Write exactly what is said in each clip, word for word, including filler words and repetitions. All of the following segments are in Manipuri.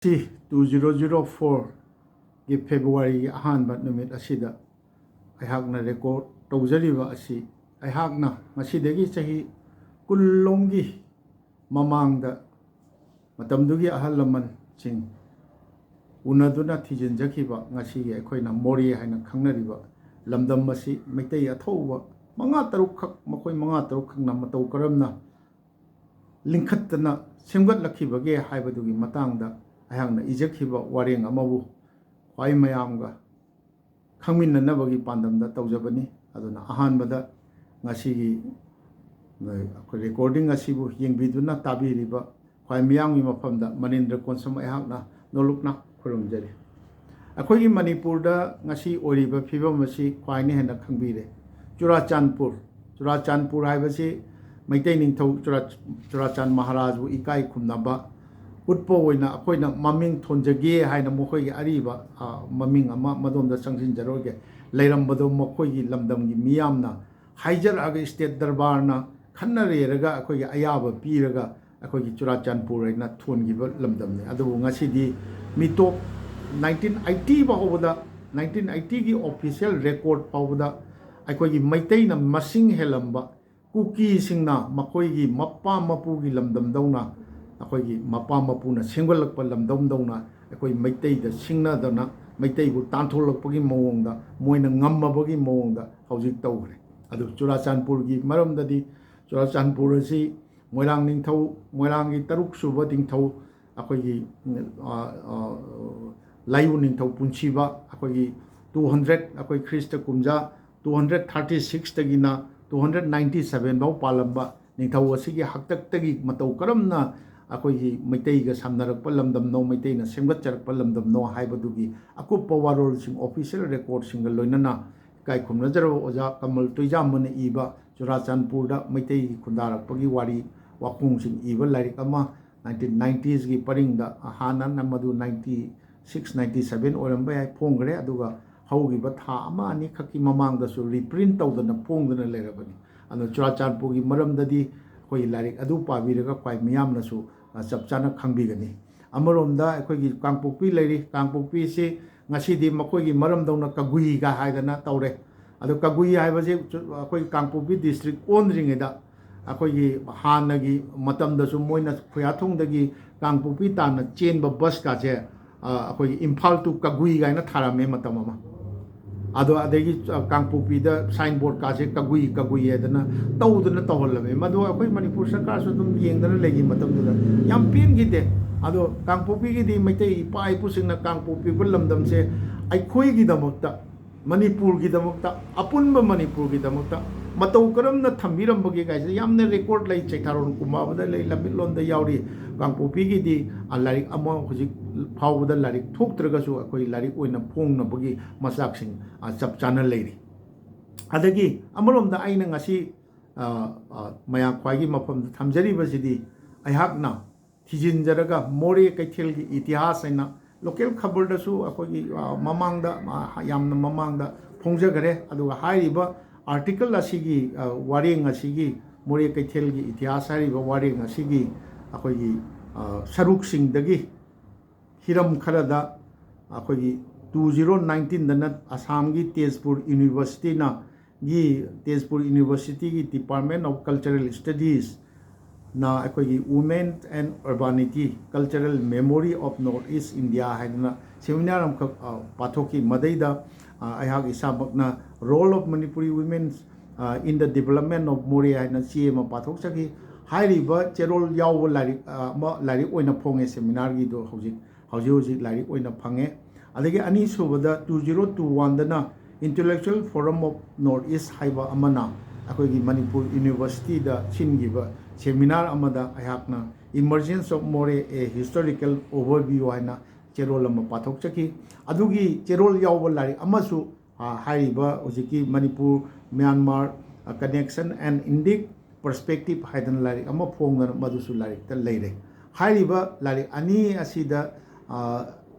ꯉꯁꯤ two zero zero fourꯒꯤ Februaryꯒꯤ ꯑꯍꯥꯟꯕ ꯅꯨꯃꯤꯠ ꯑꯁꯤꯗ ꯑꯩꯍꯥꯛꯅ record ꯇꯧꯖꯔꯤꯕ ꯑꯁꯤ, ꯑꯩꯍꯥꯛꯅ ꯉꯁꯤꯗꯒꯤ ꯆꯍꯤ ꯀꯨꯟꯂꯣꯝꯒꯤ ꯃꯃꯥꯡꯗ ꯃꯇꯝꯗꯨꯒꯤ ꯑꯍꯜ ꯂꯃꯟꯁꯤꯡ ꯎꯅꯗꯨꯅ ꯊꯤꯖꯤꯟꯖꯈꯤꯕ ꯉꯁꯤꯒꯤ ꯑꯩꯈꯣꯏꯅ ꯃꯣꯔꯦ ꯍꯥꯏꯅ ꯈꯪꯅꯔꯤꯕ ꯂꯝꯗꯝ ꯑꯁꯤ ꯃꯩꯇꯩ ꯑꯊꯧꯕ ꯃꯉꯥ ꯇꯔꯨꯛꯈꯛ, ꯃꯈꯣꯏ ꯃꯉꯥ ꯇꯔꯨꯛꯈꯛꯅ ꯃꯇꯧ ꯀꯔꯝꯅ ꯂꯤꯡꯈꯠꯇꯅ ꯁꯦꯝꯒꯠꯂꯛꯈꯤꯕꯒꯦ ꯍꯥꯏꯕꯗꯨꯒꯤ ꯃꯇꯥꯡꯗ ꯑꯩꯍꯥꯛꯅ ꯏꯖꯈꯤꯕ ꯋꯥꯔꯦꯡ ꯑꯃꯕꯨ ꯈ꯭ꯋꯥꯏ ꯃꯌꯥꯝꯒ ꯈꯪꯃꯤꯟꯅꯅꯕꯒꯤ ꯄꯥꯟꯗꯝꯗ ꯇꯧꯖꯕꯅꯤ꯫ ꯑꯗꯨꯅ ꯑꯍꯥꯟꯕꯗ ꯉꯁꯤꯒꯤ ꯑꯩꯈꯣꯏ recording ꯑꯁꯤꯕꯨ ꯌꯦꯡꯕꯤꯗꯨꯅ ꯇꯥꯕꯤꯔꯤꯕ ꯈ꯭ꯋꯥꯏ ꯃꯤꯌꯥꯝꯒꯤ ꯃꯐꯝꯗ ꯃꯅꯤꯟꯗ꯭ꯔ ꯀꯣꯟꯁꯝ ꯑꯩꯍꯥꯛꯅ ꯅꯣꯂꯨꯛꯅ ꯈꯨꯔꯨꯝꯖꯔꯤ꯫ ꯑꯩꯈꯣꯏꯒꯤ ꯃꯅꯤꯄꯨꯔꯗ ꯉꯁꯤ ꯑꯣꯏꯔꯤꯕ ꯐꯤꯕꯝ ꯑꯁꯤ ꯈ꯭ꯋꯥꯏꯅ ꯍꯦꯟꯅ ꯈꯪꯕꯤꯔꯦ꯫ ꯆꯨꯔꯥꯆꯥꯟꯄꯨꯔ, ꯆꯨꯔꯥꯆꯥꯟꯄꯨꯔ ꯍꯥꯏꯕꯁꯤ ꯃꯩꯇꯩ ꯅꯤꯡꯊꯧ ꯆꯨꯔꯥ-, ꯆꯨꯔꯥꯆꯥꯟ ꯃꯍꯥꯔꯥꯖꯕꯨ ꯏꯀꯥꯏ ꯈꯨꯝꯅꯕ ꯎꯠꯄ ꯑꯣꯏꯅ ꯑꯩꯈꯣꯏꯅ ꯃꯃꯤꯡ ꯊꯣꯟꯖꯒꯦ ꯍꯥꯏꯅ ꯃꯈꯣꯏꯒꯤ ꯑꯔꯤꯕ, ꯑ, ꯃꯃꯤꯡ ꯑꯃ ꯃꯗꯣꯝꯗ ꯆꯪꯁꯤꯟꯖꯔꯣꯏꯒꯦ, ꯂꯩꯔꯝꯕꯗꯣ ꯃꯈꯣꯏꯒꯤ ꯂꯝꯗꯝꯒꯤ ꯃꯤꯌꯥꯝꯅ ꯍꯥꯏꯖꯔꯛꯑꯒ state ꯗꯔꯕꯥꯔꯅ ꯈꯟꯅꯔꯦꯔꯒ ꯑꯩꯈꯣꯏꯒꯤ ꯑꯌꯥꯕ ꯄꯤꯔꯒ ꯑꯩꯈꯣꯏꯒꯤ ꯆꯨꯔꯥꯆꯥꯟꯄꯨꯔ ꯍꯥꯏꯅ ꯊꯣꯟꯈꯤꯕ ꯂꯝꯗꯝꯅꯤ꯫ ꯑꯗꯨꯕꯨ ꯉꯁꯤꯗꯤ ꯃꯤꯇꯣꯞ nineteen eighty ꯐꯥꯎꯕꯗ, nineteen eightyꯒꯤ official record ꯐꯥꯎꯕꯗ ꯑꯩꯈꯣꯏꯒꯤ ꯃꯩꯇꯩꯅ ꯃꯁꯤꯡ ꯍꯦꯜꯂꯝꯕ ꯀꯨꯀꯤꯁꯤꯡꯅ ꯃꯈꯣꯏꯒꯤ ꯃꯄꯥ ꯃꯄꯨꯒꯤ ꯂꯝꯗꯝꯗꯧꯅ, ꯑꯩꯈꯣꯏꯒꯤ ꯃꯄꯥ ꯃꯄꯨꯅ ꯁꯦꯝꯒꯠꯂꯛꯄ ꯂꯝꯗꯝꯗꯧꯅ ꯑꯩꯈꯣꯏ ꯃꯩꯇꯩꯗ ꯁꯤꯡꯅꯗꯅ ꯃꯩꯇꯩꯕꯨ ꯇꯥꯟꯊꯣꯛꯂꯛꯄꯒꯤ ꯃꯑꯣꯡꯗ ꯃꯣꯏꯅ ꯉꯝꯃꯕꯒꯤ ꯃꯑꯣꯡꯗ ꯍꯧꯖꯤꯛ ꯇꯧꯈ꯭ꯔꯦ꯫ ꯑꯗꯨ ꯆꯨꯔꯥꯆꯥꯟꯄꯨꯔꯒꯤ ꯃꯔꯝꯗꯗꯤ, ꯆꯨꯔꯥꯆꯥꯟꯄꯨꯔ ꯑꯁꯤ ꯃꯣꯏꯔꯥꯡ ꯅꯤꯡꯊꯧ, ꯃꯣꯏꯔꯥꯡꯒꯤ ꯇꯔꯨꯛ ꯁꯨꯕ ꯅꯤꯡꯊꯧ ꯑꯩꯈꯣꯏꯒꯤ, ꯑ, ꯑ, ꯂꯥꯏꯌꯨ ꯅꯤꯡꯊꯧ ꯄꯨꯟꯁꯤꯕ ꯑꯩꯈꯣꯏꯒꯤ two hundred, ꯑꯩꯈꯣꯏ ꯈ꯭ꯔꯤꯁꯇ ꯀꯨꯝꯖꯥ two hundred thirty sixꯇꯒꯤꯅ two hundred ninety seven ꯐꯥꯎ ꯄꯥꯜꯂꯝꯕ ꯅꯤꯡꯊꯧ ꯑꯁꯤꯒꯤ ꯍꯥꯛꯇꯛꯇꯒꯤ ꯃꯇꯧ ꯀꯔꯝꯅ ꯑꯩꯈꯣꯏꯒꯤ ꯃꯩꯇꯩꯒ ꯁꯝꯅꯔꯛꯄ ꯂꯝꯗꯝꯅꯣ, ꯃꯩꯇꯩꯅ ꯁꯦꯝꯒꯠꯆꯔꯛꯄ ꯂꯝꯗꯝꯅꯣ ꯍꯥꯏꯕꯗꯨꯒꯤ ꯑꯀꯨꯞꯄ ꯋꯥꯔꯣꯜꯁꯤꯡ, official recordꯁꯤꯡꯒ ꯂꯣꯏꯅꯅ ꯏꯀꯥꯏ ꯈꯨꯝꯅꯖꯔꯕ ꯑꯣꯖꯥ ꯀꯃꯜ ꯇꯣꯏꯖꯥꯝꯕꯅ ꯏꯕ ꯆꯨꯔꯥꯆꯥꯟꯄꯨꯔꯗ ꯃꯩꯇꯩꯒꯤ ꯈꯨꯟꯗꯥꯔꯛꯄꯒꯤ ꯋꯥꯔꯤ ꯋꯥꯈꯣꯡꯁꯤꯡ ꯏꯕ ꯂꯥꯏꯔꯤꯛ ꯑꯃ nineteen ninetiesꯀꯤ ꯄꯔꯤꯡꯗ, ꯍꯥꯟꯅꯅ ꯃꯗꯨ ninety six, ninety seven ꯑꯣꯏꯔꯝꯕ ꯌꯥꯏ, ꯐꯣꯡꯈ꯭ꯔꯦ꯫ ꯑꯗꯨꯒ ꯍꯧꯈꯤꯕ ꯊꯥ ꯑꯃ ꯑꯅꯤꯈꯛꯀꯤ ꯃꯃꯥꯡꯗꯁꯨ reprint ꯇꯧꯗꯅ ꯐꯣꯡꯗꯨꯅ ꯂꯩꯔꯕꯅꯤ꯫ ꯑꯗꯨꯅ ꯆꯨꯔꯥꯆꯥꯟꯄꯨꯔꯒꯤ ꯃꯔꯝꯗꯗꯤ ꯑꯩꯈꯣꯏꯒꯤ ꯂꯥꯏꯔꯤꯛ ꯑꯗꯨ ꯄꯥꯕꯤꯔꯒ ꯈ꯭ꯋꯥꯏ ꯃꯤꯌꯥꯝꯅꯁꯨ, ꯑ, ꯆꯞ ꯆꯥꯅ ꯈꯪꯕꯤꯒꯅꯤ꯫ ꯑꯃꯔꯣꯝꯗ ꯑꯩꯈꯣꯏꯒꯤ ꯀꯥꯡꯄꯣꯛꯄꯤ ꯂꯩꯔꯤ꯫ ꯀꯥꯡꯄꯣꯛꯄꯤꯁꯤ ꯉꯁꯤꯗꯤ ꯃꯈꯣꯏꯒꯤ ꯃꯔꯝꯗꯧꯅ ꯀꯒꯨꯏꯒ ꯍꯥꯏꯗꯅ ꯇꯧꯔꯦ꯫ ꯑꯗꯣ ꯀꯒꯨꯏ ꯍꯥꯏꯕꯁꯤ ꯑꯩꯈꯣꯏ ꯀꯥꯡꯄꯣꯛꯄꯤ ꯗꯤꯁꯇ꯭ꯔꯤꯛ ꯑꯣꯟꯗ꯭ꯔꯤꯉꯩꯗ ꯑꯩꯈꯣꯏꯒꯤ ꯍꯥꯟꯅꯒꯤ ꯃꯇꯝꯗꯁꯨ ꯃꯣꯏꯅ ꯈꯨꯌꯥꯊꯣꯡꯗꯒꯤ ꯀꯥꯡꯄꯣꯛꯄꯤ ꯇꯥꯟꯅ ꯆꯦꯟꯕ ꯕꯁꯀꯥꯁꯦ, ꯑ, ꯑꯩꯈꯣꯏꯒꯤ ꯏꯝꯐꯥꯜ to ꯀꯒꯨꯏ ꯀꯥꯏꯅ ꯊꯥꯔꯝꯃꯦ ꯃꯇꯝ ꯑꯃ꯫ ꯑꯗꯣ ꯑꯗꯒꯤ, ꯑ, ꯀꯥꯡꯄꯣꯛꯄꯤꯗ ꯁꯥꯏꯟ ꯕꯣꯔꯗꯀꯥꯁꯦ ꯀꯒꯨꯏ ꯀꯒꯨꯏ ꯍꯥꯏꯗꯅ ꯇꯧꯗꯅ ꯇꯧꯍꯜꯂꯝꯃꯦ꯫ ꯃꯗꯨ ꯑꯩꯈꯣꯏ ꯃꯅꯤꯄꯨꯔ ꯁꯔꯀꯥꯔꯁꯨ ꯑꯗꯨꯝ ꯌꯦꯡꯗꯅ ꯂꯩꯈꯤ ꯃꯇꯝꯗꯨꯗ꯫ ꯌꯥꯝ ꯄꯦꯟꯈꯤꯗꯦ꯫ ꯑꯗꯣ ꯀꯥꯡꯄꯣꯛꯄꯤꯒꯤꯗꯤ ꯃꯩꯇꯩ ꯏꯄꯥ ꯏꯄꯨꯁꯤꯡꯅ ꯀꯥꯡꯄꯣꯛꯄꯤꯕ ꯂꯝꯗꯝꯁꯦ ꯑꯩꯈꯣꯏꯒꯤꯗꯃꯛꯇ, ꯃꯅꯤꯄꯨꯔꯒꯤꯗꯃꯛꯇ, ꯑꯄꯨꯟꯕ ꯃꯅꯤꯄꯨꯔꯒꯤꯗꯃꯛꯇ ꯃꯇꯧ ꯀꯔꯝꯅ ꯊꯝꯕꯤꯔꯝꯕꯒꯦ ꯀꯥꯏꯁꯦ ꯌꯥꯝꯅ ꯔꯦꯀꯣꯔꯠ ꯂꯩ꯫ ꯆꯩꯊꯥꯔꯣꯟ ꯀꯨꯝꯕꯥꯕꯗ ꯂꯩ, ꯂꯝꯃꯤꯠꯂꯣꯟꯗ ꯌꯥꯎꯔꯤ꯫ ꯀꯥꯡꯄꯣꯛꯄꯤꯒꯤꯗꯤ, ꯑ, ꯂꯥꯏꯔꯤꯛ ꯑꯃ ꯍꯧꯖꯤꯛ ꯐꯥꯎꯕꯗ ꯂꯥꯏꯔꯤꯛ ꯊꯣꯛꯇ꯭ꯔꯒꯁꯨ ꯑꯩꯈꯣꯏ ꯂꯥꯏꯔꯤꯛ ꯑꯣꯏꯅ ꯐꯣꯡꯅꯕꯒꯤ ꯃꯆꯥꯛꯁꯤꯡ, ꯑ, ꯆꯞ ꯆꯥꯅ ꯂꯩꯔꯤ꯫ ꯑꯗꯒꯤ ꯑꯃꯔꯣꯝꯗ ꯑꯩꯅ ꯉꯁꯤ, ꯑ, ꯑ, ꯃꯌꯥꯝ ꯈ꯭ꯋꯥꯏꯒꯤ ꯃꯐꯝꯗ ꯊꯝꯖꯔꯤꯕꯁꯤꯗꯤ ꯑꯩꯍꯥꯛꯅ ꯊꯤꯖꯤꯟꯖꯔꯒ ꯃꯣꯔꯦ ꯀꯩꯊꯦꯜꯒꯤ ꯏꯇꯤꯍꯥꯁ ꯍꯥꯏꯅ ꯂꯣꯀꯦꯜ ꯈꯕꯔꯗꯁꯨ ꯑꯩꯈꯣꯏꯒꯤ, ꯑ, ꯃꯃꯥꯡꯗ, ꯑ, ꯌꯥꯝꯅ ꯃꯃꯥꯡꯗ ꯐꯣꯡꯖꯈꯔꯦ꯫ ꯑꯗꯨꯒ ꯍꯥꯏꯔꯤꯕ ꯑꯥꯔꯇꯤꯀꯜ ꯑꯁꯤꯒꯤ, ꯑ, ꯋꯥꯔꯦꯡ ꯑꯁꯤꯒꯤ, ꯃꯣꯔꯦ ꯀꯩꯊꯦꯜꯒꯤ ꯏꯇꯤꯍꯥꯁ ꯍꯥꯏꯔꯤꯕ ꯋꯥꯔꯦꯡ ꯑꯁꯤꯒꯤ ꯑꯩꯈꯣꯏꯒꯤ, ꯑ, ꯁꯔꯨꯛꯁꯤꯡꯗꯒꯤ ꯍꯤꯔꯝ ꯈꯔꯗ ꯑꯩꯈꯣꯏꯒꯤ two zero nineteen ꯗꯅ ꯑꯁꯥꯝꯒꯤ ꯇꯦꯖꯄꯨꯔ ꯌꯨꯅꯤꯚꯔꯁꯤꯇꯤꯅ ꯒꯤ ꯇꯦꯖꯄꯨꯔ ꯌꯨꯅꯤꯚꯔꯁꯤꯇꯤꯒꯤ Department of Cultural Studies ꯅ ꯑꯩꯈꯣꯏꯒꯤ Women and Urbanity, Cultural Memory of North East India ꯍꯥꯏꯗꯅ ꯁꯦꯃꯤꯅꯥꯔ ꯑꯃꯈꯛ, ꯑ, ꯄꯥꯊꯣꯛꯈꯤ꯫ ꯃꯗꯩꯗ, ꯑ, ꯑꯩꯍꯥꯛ ꯏꯁꯥꯃꯛꯅ Role of Manipuri Women, ꯑ, in the Development of Moreh ꯍꯥꯏꯅ ꯆꯦ ꯑꯃ ꯄꯥꯊꯣꯛꯆꯈꯤ꯫ ꯍꯥꯏꯔꯤꯕ ꯆꯦꯔꯣꯜ ꯌꯥꯎꯕ ꯂꯥꯏꯔꯤꯛ, ꯑ, ꯑꯃ ꯂꯥꯏꯔꯤꯛ ꯑꯣꯏꯅ ꯐꯣꯡꯉꯦ ꯁꯦꯃꯤꯅꯥꯔꯒꯤꯗꯣ ꯍꯧꯖꯤꯛ ꯍꯧꯖꯤꯛ ꯍꯧꯖꯤꯛ ꯂꯥꯏꯔꯤꯛ ꯑꯣꯏꯅ ꯐꯪꯉꯦ꯫ ꯑꯗꯒꯤ ꯑꯅꯤꯁꯨꯕꯗ two zero two one ꯗꯅ Intellectual Forum of North East ꯍꯥꯏꯕ ꯑꯃꯅ ꯑꯩꯈꯣꯏꯒꯤ ꯃꯅꯤꯄꯨꯔ ꯌꯨꯅꯤꯚꯔꯁꯤꯇꯤꯗ ꯁꯤꯟꯈꯤꯕ ꯁꯦꯃꯤꯅꯥꯔ ꯑꯃꯗ ꯑꯩꯍꯥꯛꯅ Emergence of Moreh, A Historical Overview ꯍꯥꯏꯅ ꯆꯦꯔꯣꯜ ꯑꯃ ꯄꯥꯊꯣꯛꯆꯈꯤ꯫ ꯑꯗꯨꯒꯤ ꯆꯦꯔꯣꯜ ꯌꯥꯎꯕ ꯂꯥꯏꯔꯤꯛ ꯑꯃꯁꯨ, ꯑ, ꯍꯥꯏꯔꯤꯕ ꯍꯧꯖꯤꯛꯀꯤ ꯃꯅꯤꯄꯨꯔ ꯃ꯭ꯌꯥꯟꯃꯥꯔ, ꯑ, Connection and Indic Perspective ꯍꯥꯏꯗꯅ ꯂꯥꯏꯔꯤꯛ ꯑꯃ ꯐꯣꯡꯗꯅ ꯃꯗꯨꯁꯨ ꯂꯥꯏꯔꯤꯛꯇ ꯂꯩꯔꯦ꯫ ꯍꯥꯏꯔꯤꯕ ꯂꯥꯏꯔꯤꯛ ꯑꯅꯤ ꯑꯁꯤꯗ, ꯑ,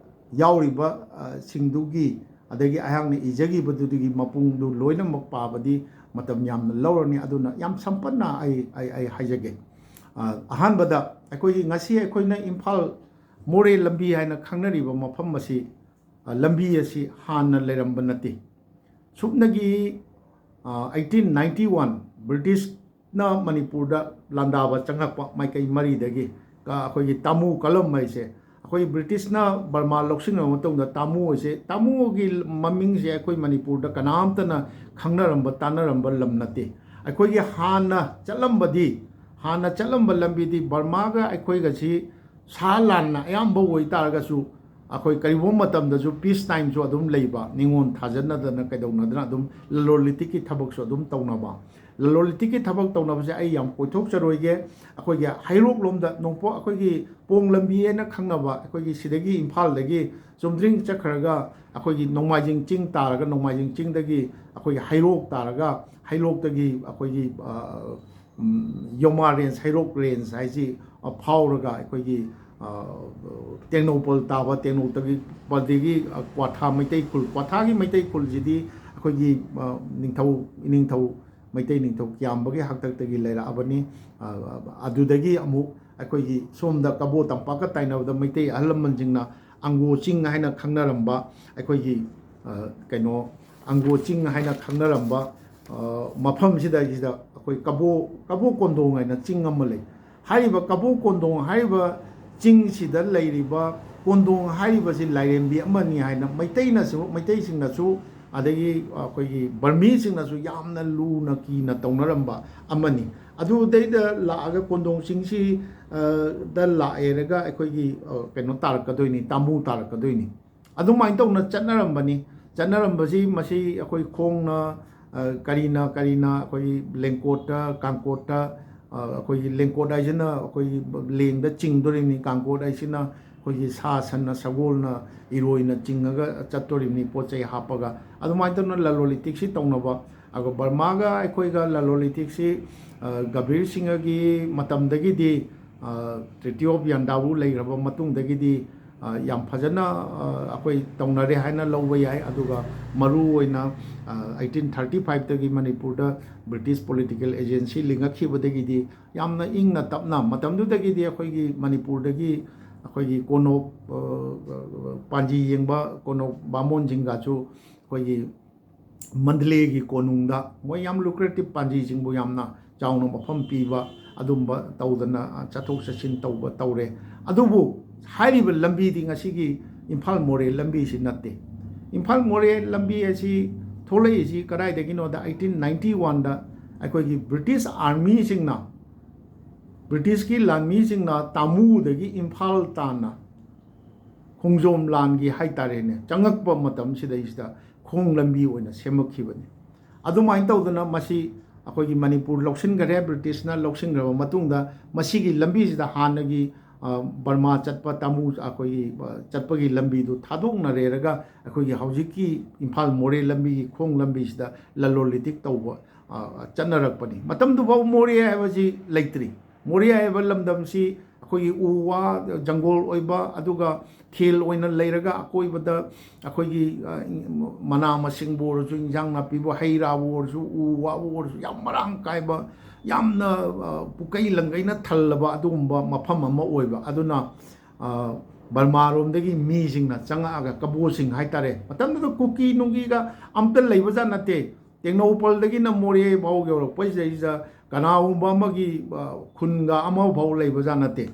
ꯌꯥꯎꯔꯤꯕ, ꯑ, ꯁꯤꯡꯗꯨꯒꯤ, ꯑꯗꯒꯤ ꯑꯩꯍꯥꯛꯅ ꯏꯖꯈꯤꯕꯗꯨꯗꯒꯤ ꯃꯄꯨꯡꯗꯨ ꯂꯣꯏꯅꯃꯛ ꯄꯥꯕꯗꯤ ꯃꯇꯝ ꯌꯥꯝꯅ ꯂꯧꯔꯅꯤ꯫ ꯑꯗꯨꯅ ꯌꯥꯝ ꯁꯝꯄꯟꯅ ꯑꯩ, ꯑꯩ, ꯑꯩ ꯍꯥꯏꯖꯒꯦ꯫ ꯑ, ꯑꯍꯥꯟꯕꯗ ꯑꯩꯈꯣꯏꯒꯤ ꯉꯁꯤ ꯑꯩꯈꯣꯏꯅ ꯏꯝꯐꯥꯜ, ꯃꯣꯔꯦ ꯂꯝꯕꯤ ꯍꯥꯏꯅ ꯈꯪꯅꯔꯤꯕ ꯃꯐꯝ ꯑꯁꯤ, ꯑ, ꯂꯝꯕꯤ ꯑꯁꯤ ꯍꯥꯟꯅ ꯂꯩꯔꯝꯕ ꯅꯠꯇꯦ꯫ ꯁꯨꯞꯅꯒꯤ, ꯑ, eighteen ninety one ꯕ꯭ꯔꯤꯇꯤꯁꯅ ꯃꯅꯤꯄꯨꯔꯗ ꯂꯥꯟꯗꯥꯕ ꯆꯪꯉꯛꯄ ꯃꯥꯏꯀꯩ ꯃꯔꯤꯗꯒꯤ, ꯀ-, ꯑꯩꯈꯣꯏꯒꯤ ꯇꯥꯃꯨ ꯀꯂꯝ ꯍꯥꯏꯁꯦ, ꯑꯩꯈꯣꯏ ꯕ꯭ꯔꯤꯇꯤꯁꯅ ꯕꯔꯃꯥ ꯂꯧꯁꯤꯟꯈ꯭ꯔꯕ ꯃꯇꯨꯡꯗ ꯇꯥꯃꯨ ꯍꯥꯏꯁꯦ, ꯇꯥꯃꯨꯒꯤ ꯃꯃꯤꯡꯁꯦ ꯑꯩꯈꯣꯏ ꯃꯅꯤꯄꯨꯔꯗ ꯀꯅꯥꯝꯇꯅ ꯈꯪꯅꯔꯝꯕ ꯇꯥꯟꯅꯔꯝꯕ ꯂꯝ ꯅꯠꯇꯦ꯫ ꯑꯩꯈꯣꯏꯒꯤ ꯍꯥꯟꯅ ꯆꯠꯂꯝꯕꯗꯤ, ꯍꯥꯟꯅ ꯆꯠꯂꯝꯕ ꯂꯝꯕꯤꯗꯤ ꯕꯔꯃꯥꯒ ꯑꯩꯈꯣꯏꯒꯁꯤ ꯁꯥ ꯂꯥꯟꯅ ꯑꯌꯥꯝꯕ ꯑꯣꯏ ꯇꯥꯔꯒꯁꯨ, ꯑꯩꯈꯣꯏ ꯀꯔꯤꯒꯨꯝꯕ ꯃꯇꯝꯗꯁꯨ ꯄꯤꯁ ꯇꯥꯏꯝꯁꯨ ꯑꯗꯨꯝ ꯂꯩꯕ, ꯅꯤꯉꯣꯜ ꯊꯥꯖꯅꯗꯅ ꯀꯩꯗꯧꯅꯗꯅ ꯑꯗꯨꯝ ꯂꯂꯣꯟ ꯏꯇꯤꯛꯀꯤ ꯊꯕꯛꯁꯨ ꯑꯗꯨꯝ ꯇꯧꯅꯕ꯫ ꯂꯂꯣꯟ ꯏꯇꯤꯛꯀꯤ ꯊꯕꯛ ꯇꯧꯅꯕꯁꯦ ꯑꯩ ꯌꯥꯝ ꯀꯣꯏꯊꯣꯛꯆꯔꯣꯏꯒꯦ꯫ ꯑꯩꯈꯣꯏꯒꯤ ꯍꯩꯔꯣꯛ ꯂꯣꯝꯗ ꯅꯣꯡꯄꯣꯛ, ꯑꯩꯈꯣꯏꯒꯤ ꯄꯣꯡ ꯂꯝꯕꯤ ꯍꯥꯏꯅ ꯈꯪꯅꯕ, ꯑꯩꯈꯣꯏꯒꯤ ꯁꯤꯗꯒꯤ ꯏꯝꯐꯥꯜꯗꯒꯤ ꯆꯨꯝꯗ꯭ꯔꯤꯡ ꯆꯠꯈ꯭ꯔꯒ ꯑꯩꯈꯣꯏꯒꯤ ꯅꯣꯡꯃꯥꯏꯖꯤꯡ ꯆꯤꯡ ꯇꯥꯔꯒ, ꯅꯣꯡꯃꯥꯏꯖꯤꯡ ꯆꯤꯡꯗꯒꯤ ꯑꯩꯈꯣꯏꯒꯤ ꯍꯩꯔꯣꯛ ꯇꯥꯔꯒ, ꯍꯩꯔꯣꯛꯇꯒꯤ ꯑꯩꯈꯣꯏꯒꯤ, ꯑ, ꯎꯝ, ꯌꯣꯃꯥ ꯔꯦꯟꯖ, ꯍꯩꯔꯣꯛ ꯔꯦꯟꯖ ꯍꯥꯏꯁꯤ, ꯑ, ꯐꯥꯎꯔꯒ ꯑꯩꯈꯣꯏꯒꯤ, ꯑ, ꯇꯦꯡꯅꯧꯄꯜ ꯇꯥꯕ, ꯇꯦꯡꯅꯧꯇꯒꯤ ꯄꯜꯗꯒꯤ, ꯑ, ꯀ꯭ꯋꯥꯊꯥ ꯃꯩꯇꯩ ꯈꯨꯜ, ꯀ꯭ꯋꯥꯊꯥꯒꯤ ꯃꯩꯇꯩ ꯈꯨꯜꯁꯤꯗꯤ ꯑꯩꯈꯣꯏꯒꯤ, ꯑ, ꯅꯤꯡꯊꯧ, ꯏꯅꯤꯡꯊꯧ, ꯃꯩꯇꯩ ꯅꯤꯡꯊꯧ ꯀꯤꯌꯥꯝꯕꯒꯤ ꯍꯥꯛꯇꯛꯇꯒꯤ ꯂꯩꯔꯛꯑꯕꯅꯤ꯫ ꯑ, ꯑꯗꯨꯗꯒꯤ ꯑꯃꯨꯛ ꯑꯩꯈꯣꯏꯒꯤ ꯁꯣꯝꯗ ꯀꯕꯣ ꯇꯝꯄꯥꯛꯀ ꯇꯥꯏꯅꯕꯗ ꯃꯩꯇꯩ ꯑꯍꯜ ꯂꯃꯟꯁꯤꯡꯅ ꯑꯪꯒꯣ ꯆꯤꯡ ꯍꯥꯏꯅ ꯈꯪꯅꯔꯝꯕ ꯑꯩꯈꯣꯏꯒꯤ, ꯑ, ꯀꯩꯅꯣ, ꯑꯪꯒꯣ ꯆꯤꯡ ꯍꯥꯏꯅ ꯈꯪꯅꯔꯝꯕ, ꯑ, ꯃꯐꯝꯁꯤꯗꯩꯁꯤꯗ ꯑꯩꯈꯣꯏ ꯀꯕꯣ, ꯀꯕꯣ ꯀꯣꯟꯗꯣꯡ ꯍꯥꯏꯅ ꯆꯤꯡ ꯑꯃ ꯂꯩ꯫ ꯍꯥꯏꯔꯤꯕ ꯀꯕꯣ ꯀꯣꯟꯗꯣꯡ ꯍꯥꯏꯔꯤꯕ ꯆꯤꯡꯁꯤꯗ ꯂꯩꯔꯤꯕ ꯀꯣꯟꯗꯣꯡ ꯍꯥꯏꯔꯤꯕꯁꯤ ꯂꯥꯏꯔꯦꯝꯕꯤ ꯑꯃꯅꯤ ꯍꯥꯏꯅ ꯃꯩꯇꯩꯅꯁꯨ, ꯃꯩꯇꯩꯁꯤꯡꯅꯁꯨ, ꯑꯗꯒꯤ ꯑꯩꯈꯣꯏꯒꯤ ꯕꯔꯃꯤꯁꯤꯡꯅꯁꯨ ꯌꯥꯝꯅ ꯂꯨꯅ ꯀꯤꯅ ꯇꯧꯅꯔꯝꯕ ꯑꯃꯅꯤ꯫ ꯑꯗꯨꯗꯩꯗ ꯂꯥꯛꯑꯒ ꯀꯣꯟꯗꯣꯡ ꯆꯤꯡꯁꯤ, ꯑ, ꯗ ꯂꯥꯛꯑꯦꯔꯒ ꯑꯩꯈꯣꯏꯒꯤ, ꯑ, ꯀꯩꯅꯣ ꯇꯥꯔꯛꯀꯗꯣꯏꯅꯤ, ꯇꯥꯃꯨ ꯇꯥꯔꯛꯀꯗꯣꯏꯅꯤ꯫ ꯑꯗꯨꯃꯥꯏꯅ ꯇꯧꯅ ꯆꯠꯅꯔꯝꯕꯅꯤ꯫ ꯆꯠꯅꯔꯝꯕꯁꯤ ꯃꯁꯤ ꯑꯩꯈꯣꯏ ꯈꯣꯡꯅ, ꯑ, ꯀꯔꯤꯅ, ꯀꯔꯤꯅ ꯑꯩꯈꯣꯏꯒꯤ ꯂꯦꯡꯀꯣꯠꯇ, ꯀꯥꯡꯀꯣꯠꯇ, ꯑ, ꯑꯩꯈꯣꯏꯒꯤ ꯂꯦꯡꯀꯣꯠ ꯍꯥꯏꯁꯤꯅ ꯑꯩꯈꯣꯏꯒꯤ ꯂꯦꯡꯗ ꯆꯤꯡꯗꯣꯔꯤꯕꯅꯤ, ꯀꯥꯡꯀꯣꯠ ꯍꯥꯏꯁꯤꯅ ꯑꯩꯈꯣꯏꯒꯤ ꯁꯥ ꯁꯟꯅ, ꯁꯒꯣꯜꯅ, ꯏꯔꯣꯏꯅ ꯆꯤꯡꯉꯒ ꯆꯠꯇꯣꯔꯤꯕꯅꯤ, ꯄꯣꯠ ꯆꯩ ꯍꯥꯞꯄꯒ꯫ ꯑꯗꯨꯃꯥꯏꯅ ꯇꯧꯅ ꯂꯂꯣꯟ ꯏꯇꯤꯛꯁꯤ ꯇꯧꯅꯕ꯫ ꯑꯗꯨꯒ ꯕꯔꯃꯥꯒ ꯑꯩꯈꯣꯏꯒ ꯂꯂꯣꯟ ꯏꯇꯤꯛꯁꯤ, ꯑ, ꯒꯝꯚꯤꯔ ꯁꯤꯡꯍꯒꯤ ꯃꯇꯝꯗꯒꯤꯗꯤ, ꯑ, ꯇ꯭ꯔꯤꯇꯤ ꯑꯣꯐ ꯌꯥꯟꯗꯥꯕꯨ ꯂꯩꯈ꯭ꯔꯕ ꯃꯇꯨꯡꯗꯒꯤꯗꯤ, ꯑ, ꯌꯥꯝ ꯐꯖꯅ, ꯑ, ꯑꯩꯈꯣꯏ ꯇꯧꯅꯔꯦ ꯍꯥꯏꯅ ꯂꯧꯕ ꯌꯥꯏ꯫ ꯑꯗꯨꯒ ꯃꯔꯨ ꯑꯣꯏꯅ, ꯑ, eighteen thirty five ꯇꯒꯤ ꯃꯅꯤꯄꯨꯔꯗ ꯕ꯭ꯔꯤꯇꯤꯁ ꯄꯣꯂꯤꯇꯤꯀꯦꯜ ꯑꯦꯖꯦꯟꯁꯤ ꯂꯤꯡꯉꯛꯈꯤꯕꯗꯒꯤꯗꯤ ꯌꯥꯝꯅ ꯏꯪꯅ ꯇꯞꯅ, ꯃꯇꯝꯗꯨꯗꯒꯤꯗꯤ ꯑꯩꯈꯣꯏꯒꯤ ꯃꯅꯤꯄꯨꯔꯗꯒꯤ, ꯑꯩꯈꯣꯏꯒꯤ ꯀꯣꯅꯣꯞ, ꯑ, ꯄꯥꯟꯖꯤ ꯌꯦꯡꯕ ꯀꯣꯅꯣꯞ ꯕꯥꯃꯣꯟꯁꯤꯡꯒꯁꯨ ꯑꯩꯈꯣꯏꯒꯤ ꯃꯟꯗꯂꯦꯒꯤ ꯀꯣꯅꯨꯡꯗ ꯃꯣꯏ ꯌꯥꯝ lucrative ꯄꯥꯟꯖꯤꯁꯤꯡꯕꯨ ꯌꯥꯝꯅ ꯆꯥꯎꯅ ꯃꯐꯝ ꯄꯤꯕ ꯑꯗꯨꯝꯕ ꯇꯧꯗꯅ, ꯑ, ꯆꯠꯊꯣꯛ ꯆꯠꯁꯤꯟ ꯇꯧꯕ ꯇꯧꯔꯦ꯫ ꯑꯗꯨꯕꯨ ꯍꯥꯏꯔꯤꯕ ꯂꯝꯕꯤꯗꯤ ꯉꯁꯤꯒꯤ ꯏꯝꯐꯥꯜ ꯃꯣꯔꯦ ꯂꯝꯕꯤꯁꯤ ꯅꯠꯇꯦ꯫ ꯏꯝꯐꯥꯜ ꯃꯣꯔꯦ ꯂꯝꯕꯤ ꯑꯁꯤ ꯊꯣꯛꯂꯛꯏꯁꯤ ꯀꯗꯥꯏꯗꯒꯤꯅꯣꯗ, eighteen ninety oneꯗ ꯑꯩꯈꯣꯏꯒꯤ British armyꯁꯤꯡꯅ, Britishꯀꯤ ꯂꯥꯟꯃꯤꯁꯤꯡꯅ ꯇꯥꯃꯨꯗꯒꯤ ꯏꯝꯐꯥꯜ ꯇꯥꯟꯅ ꯈꯣꯡꯖꯣꯝ ꯂꯥꯟꯒꯤ ꯍꯥꯏꯇꯥꯔꯦꯅꯦ, ꯆꯪꯉꯛꯄ ꯃꯇꯝꯁꯤꯗꯩꯁꯤꯗ ꯈꯣꯡ ꯂꯝꯕꯤ ꯑꯣꯏꯅ ꯁꯦꯝꯃꯛꯈꯤꯕꯅꯤ꯫ ꯑꯗꯨꯃꯥꯏꯅ ꯇꯧꯗꯅ ꯃꯁꯤ ꯑꯩꯈꯣꯏꯒꯤ ꯃꯅꯤꯄꯨꯔ ꯂꯧꯁꯤꯟꯈꯔꯦ, Britishꯅ ꯂꯧꯁꯤꯟꯈ꯭ꯔꯕ ꯃꯇꯨꯡꯗ ꯃꯁꯤꯒꯤ ꯂꯝꯕꯤꯁꯤꯗ ꯍꯥꯟꯅꯒꯤ, ꯑ, ꯕꯔꯃꯥ ꯆꯠꯄ, ꯇꯥꯃꯨ, ꯑꯩꯈꯣꯏꯒꯤ, ꯑ, ꯆꯠꯄꯒꯤ ꯂꯝꯕꯤꯗꯨ ꯊꯥꯗꯣꯛꯅꯔꯦꯔꯒ ꯑꯩꯈꯣꯏꯒꯤ ꯍꯧꯖꯤꯛꯀꯤ ꯏꯝꯐꯥꯜ ꯃꯣꯔꯦ ꯂꯝꯕꯤꯒꯤ ꯈꯣꯡ ꯂꯝꯕꯤꯁꯤꯗ ꯂꯂꯣꯟ ꯏꯇꯤꯛ ꯇꯧꯕ, ꯑ, ꯆꯠꯅꯔꯛꯄꯅꯤ꯫ ꯃꯇꯝꯗꯨꯐꯥꯎ ꯃꯣꯔꯦ ꯍꯥꯏꯕꯁꯤ ꯂꯩꯇ꯭ꯔꯤ꯫ ꯃꯣꯔꯦ ꯍꯥꯏꯕ ꯂꯝꯗꯝꯁꯤ ꯑꯩꯈꯣꯏꯒꯤ ꯎ ꯋꯥ ꯖꯪꯒꯣꯜ ꯑꯣꯏꯕ, ꯑꯗꯨꯒ ꯊꯦꯜ ꯑꯣꯏꯅ ꯂꯩꯔꯒ ꯑꯀꯣꯏꯕꯗ ꯑꯩꯈꯣꯏꯒꯤ, ꯑ, ꯃꯅꯥ ꯃꯁꯤꯡꯕꯨ ꯑꯣꯏꯔꯁꯨ, ꯏꯟꯖꯥꯡ ꯅꯥꯄꯤꯕꯨ, ꯍꯩ ꯔꯥꯕꯨ ꯑꯣꯏꯔꯁꯨ, ꯎ ꯋꯥꯕꯨ ꯑꯣꯏꯔꯁꯨ ꯌꯥꯝ ꯃꯔꯥꯡ ꯀꯥꯏꯕ, ꯌꯥꯝꯅ, ꯑ, ꯄꯨꯀꯩ ꯂꯪꯒꯩꯅ ꯊꯜꯂꯕ ꯑꯗꯨꯒꯨꯝꯕ ꯃꯐꯝ ꯑꯃ ꯑꯣꯏꯕ꯫ ꯑꯗꯨꯅ, ꯑ, ꯕꯔꯃꯥꯔꯣꯝꯗꯒꯤ ꯃꯤꯁꯤꯡꯅ ꯆꯪꯉꯛꯑꯒ, ꯀꯕꯣꯁꯤꯡ ꯍꯥꯏꯇꯥꯔꯦ, ꯃꯇꯝꯗꯨꯗ ꯀꯨꯀꯤ ꯅꯨꯡꯒꯤꯒ ꯑꯝꯇ ꯂꯩꯕꯖꯥꯠ ꯅꯠꯇꯦ꯫ ꯇꯦꯡꯅꯧꯄꯜꯗꯒꯤꯅ ꯃꯣꯔꯦ ꯐꯥꯎ ꯌꯧꯔꯛꯄꯁꯤꯗꯩꯁꯤꯗ ꯀꯅꯥꯒꯨꯝꯕ ꯑꯃꯒꯤ, ꯑ, ꯈꯨꯟꯒ ꯑꯃꯐꯥꯎ ꯂꯩꯕꯖꯥꯠ ꯅꯠꯇꯦ꯫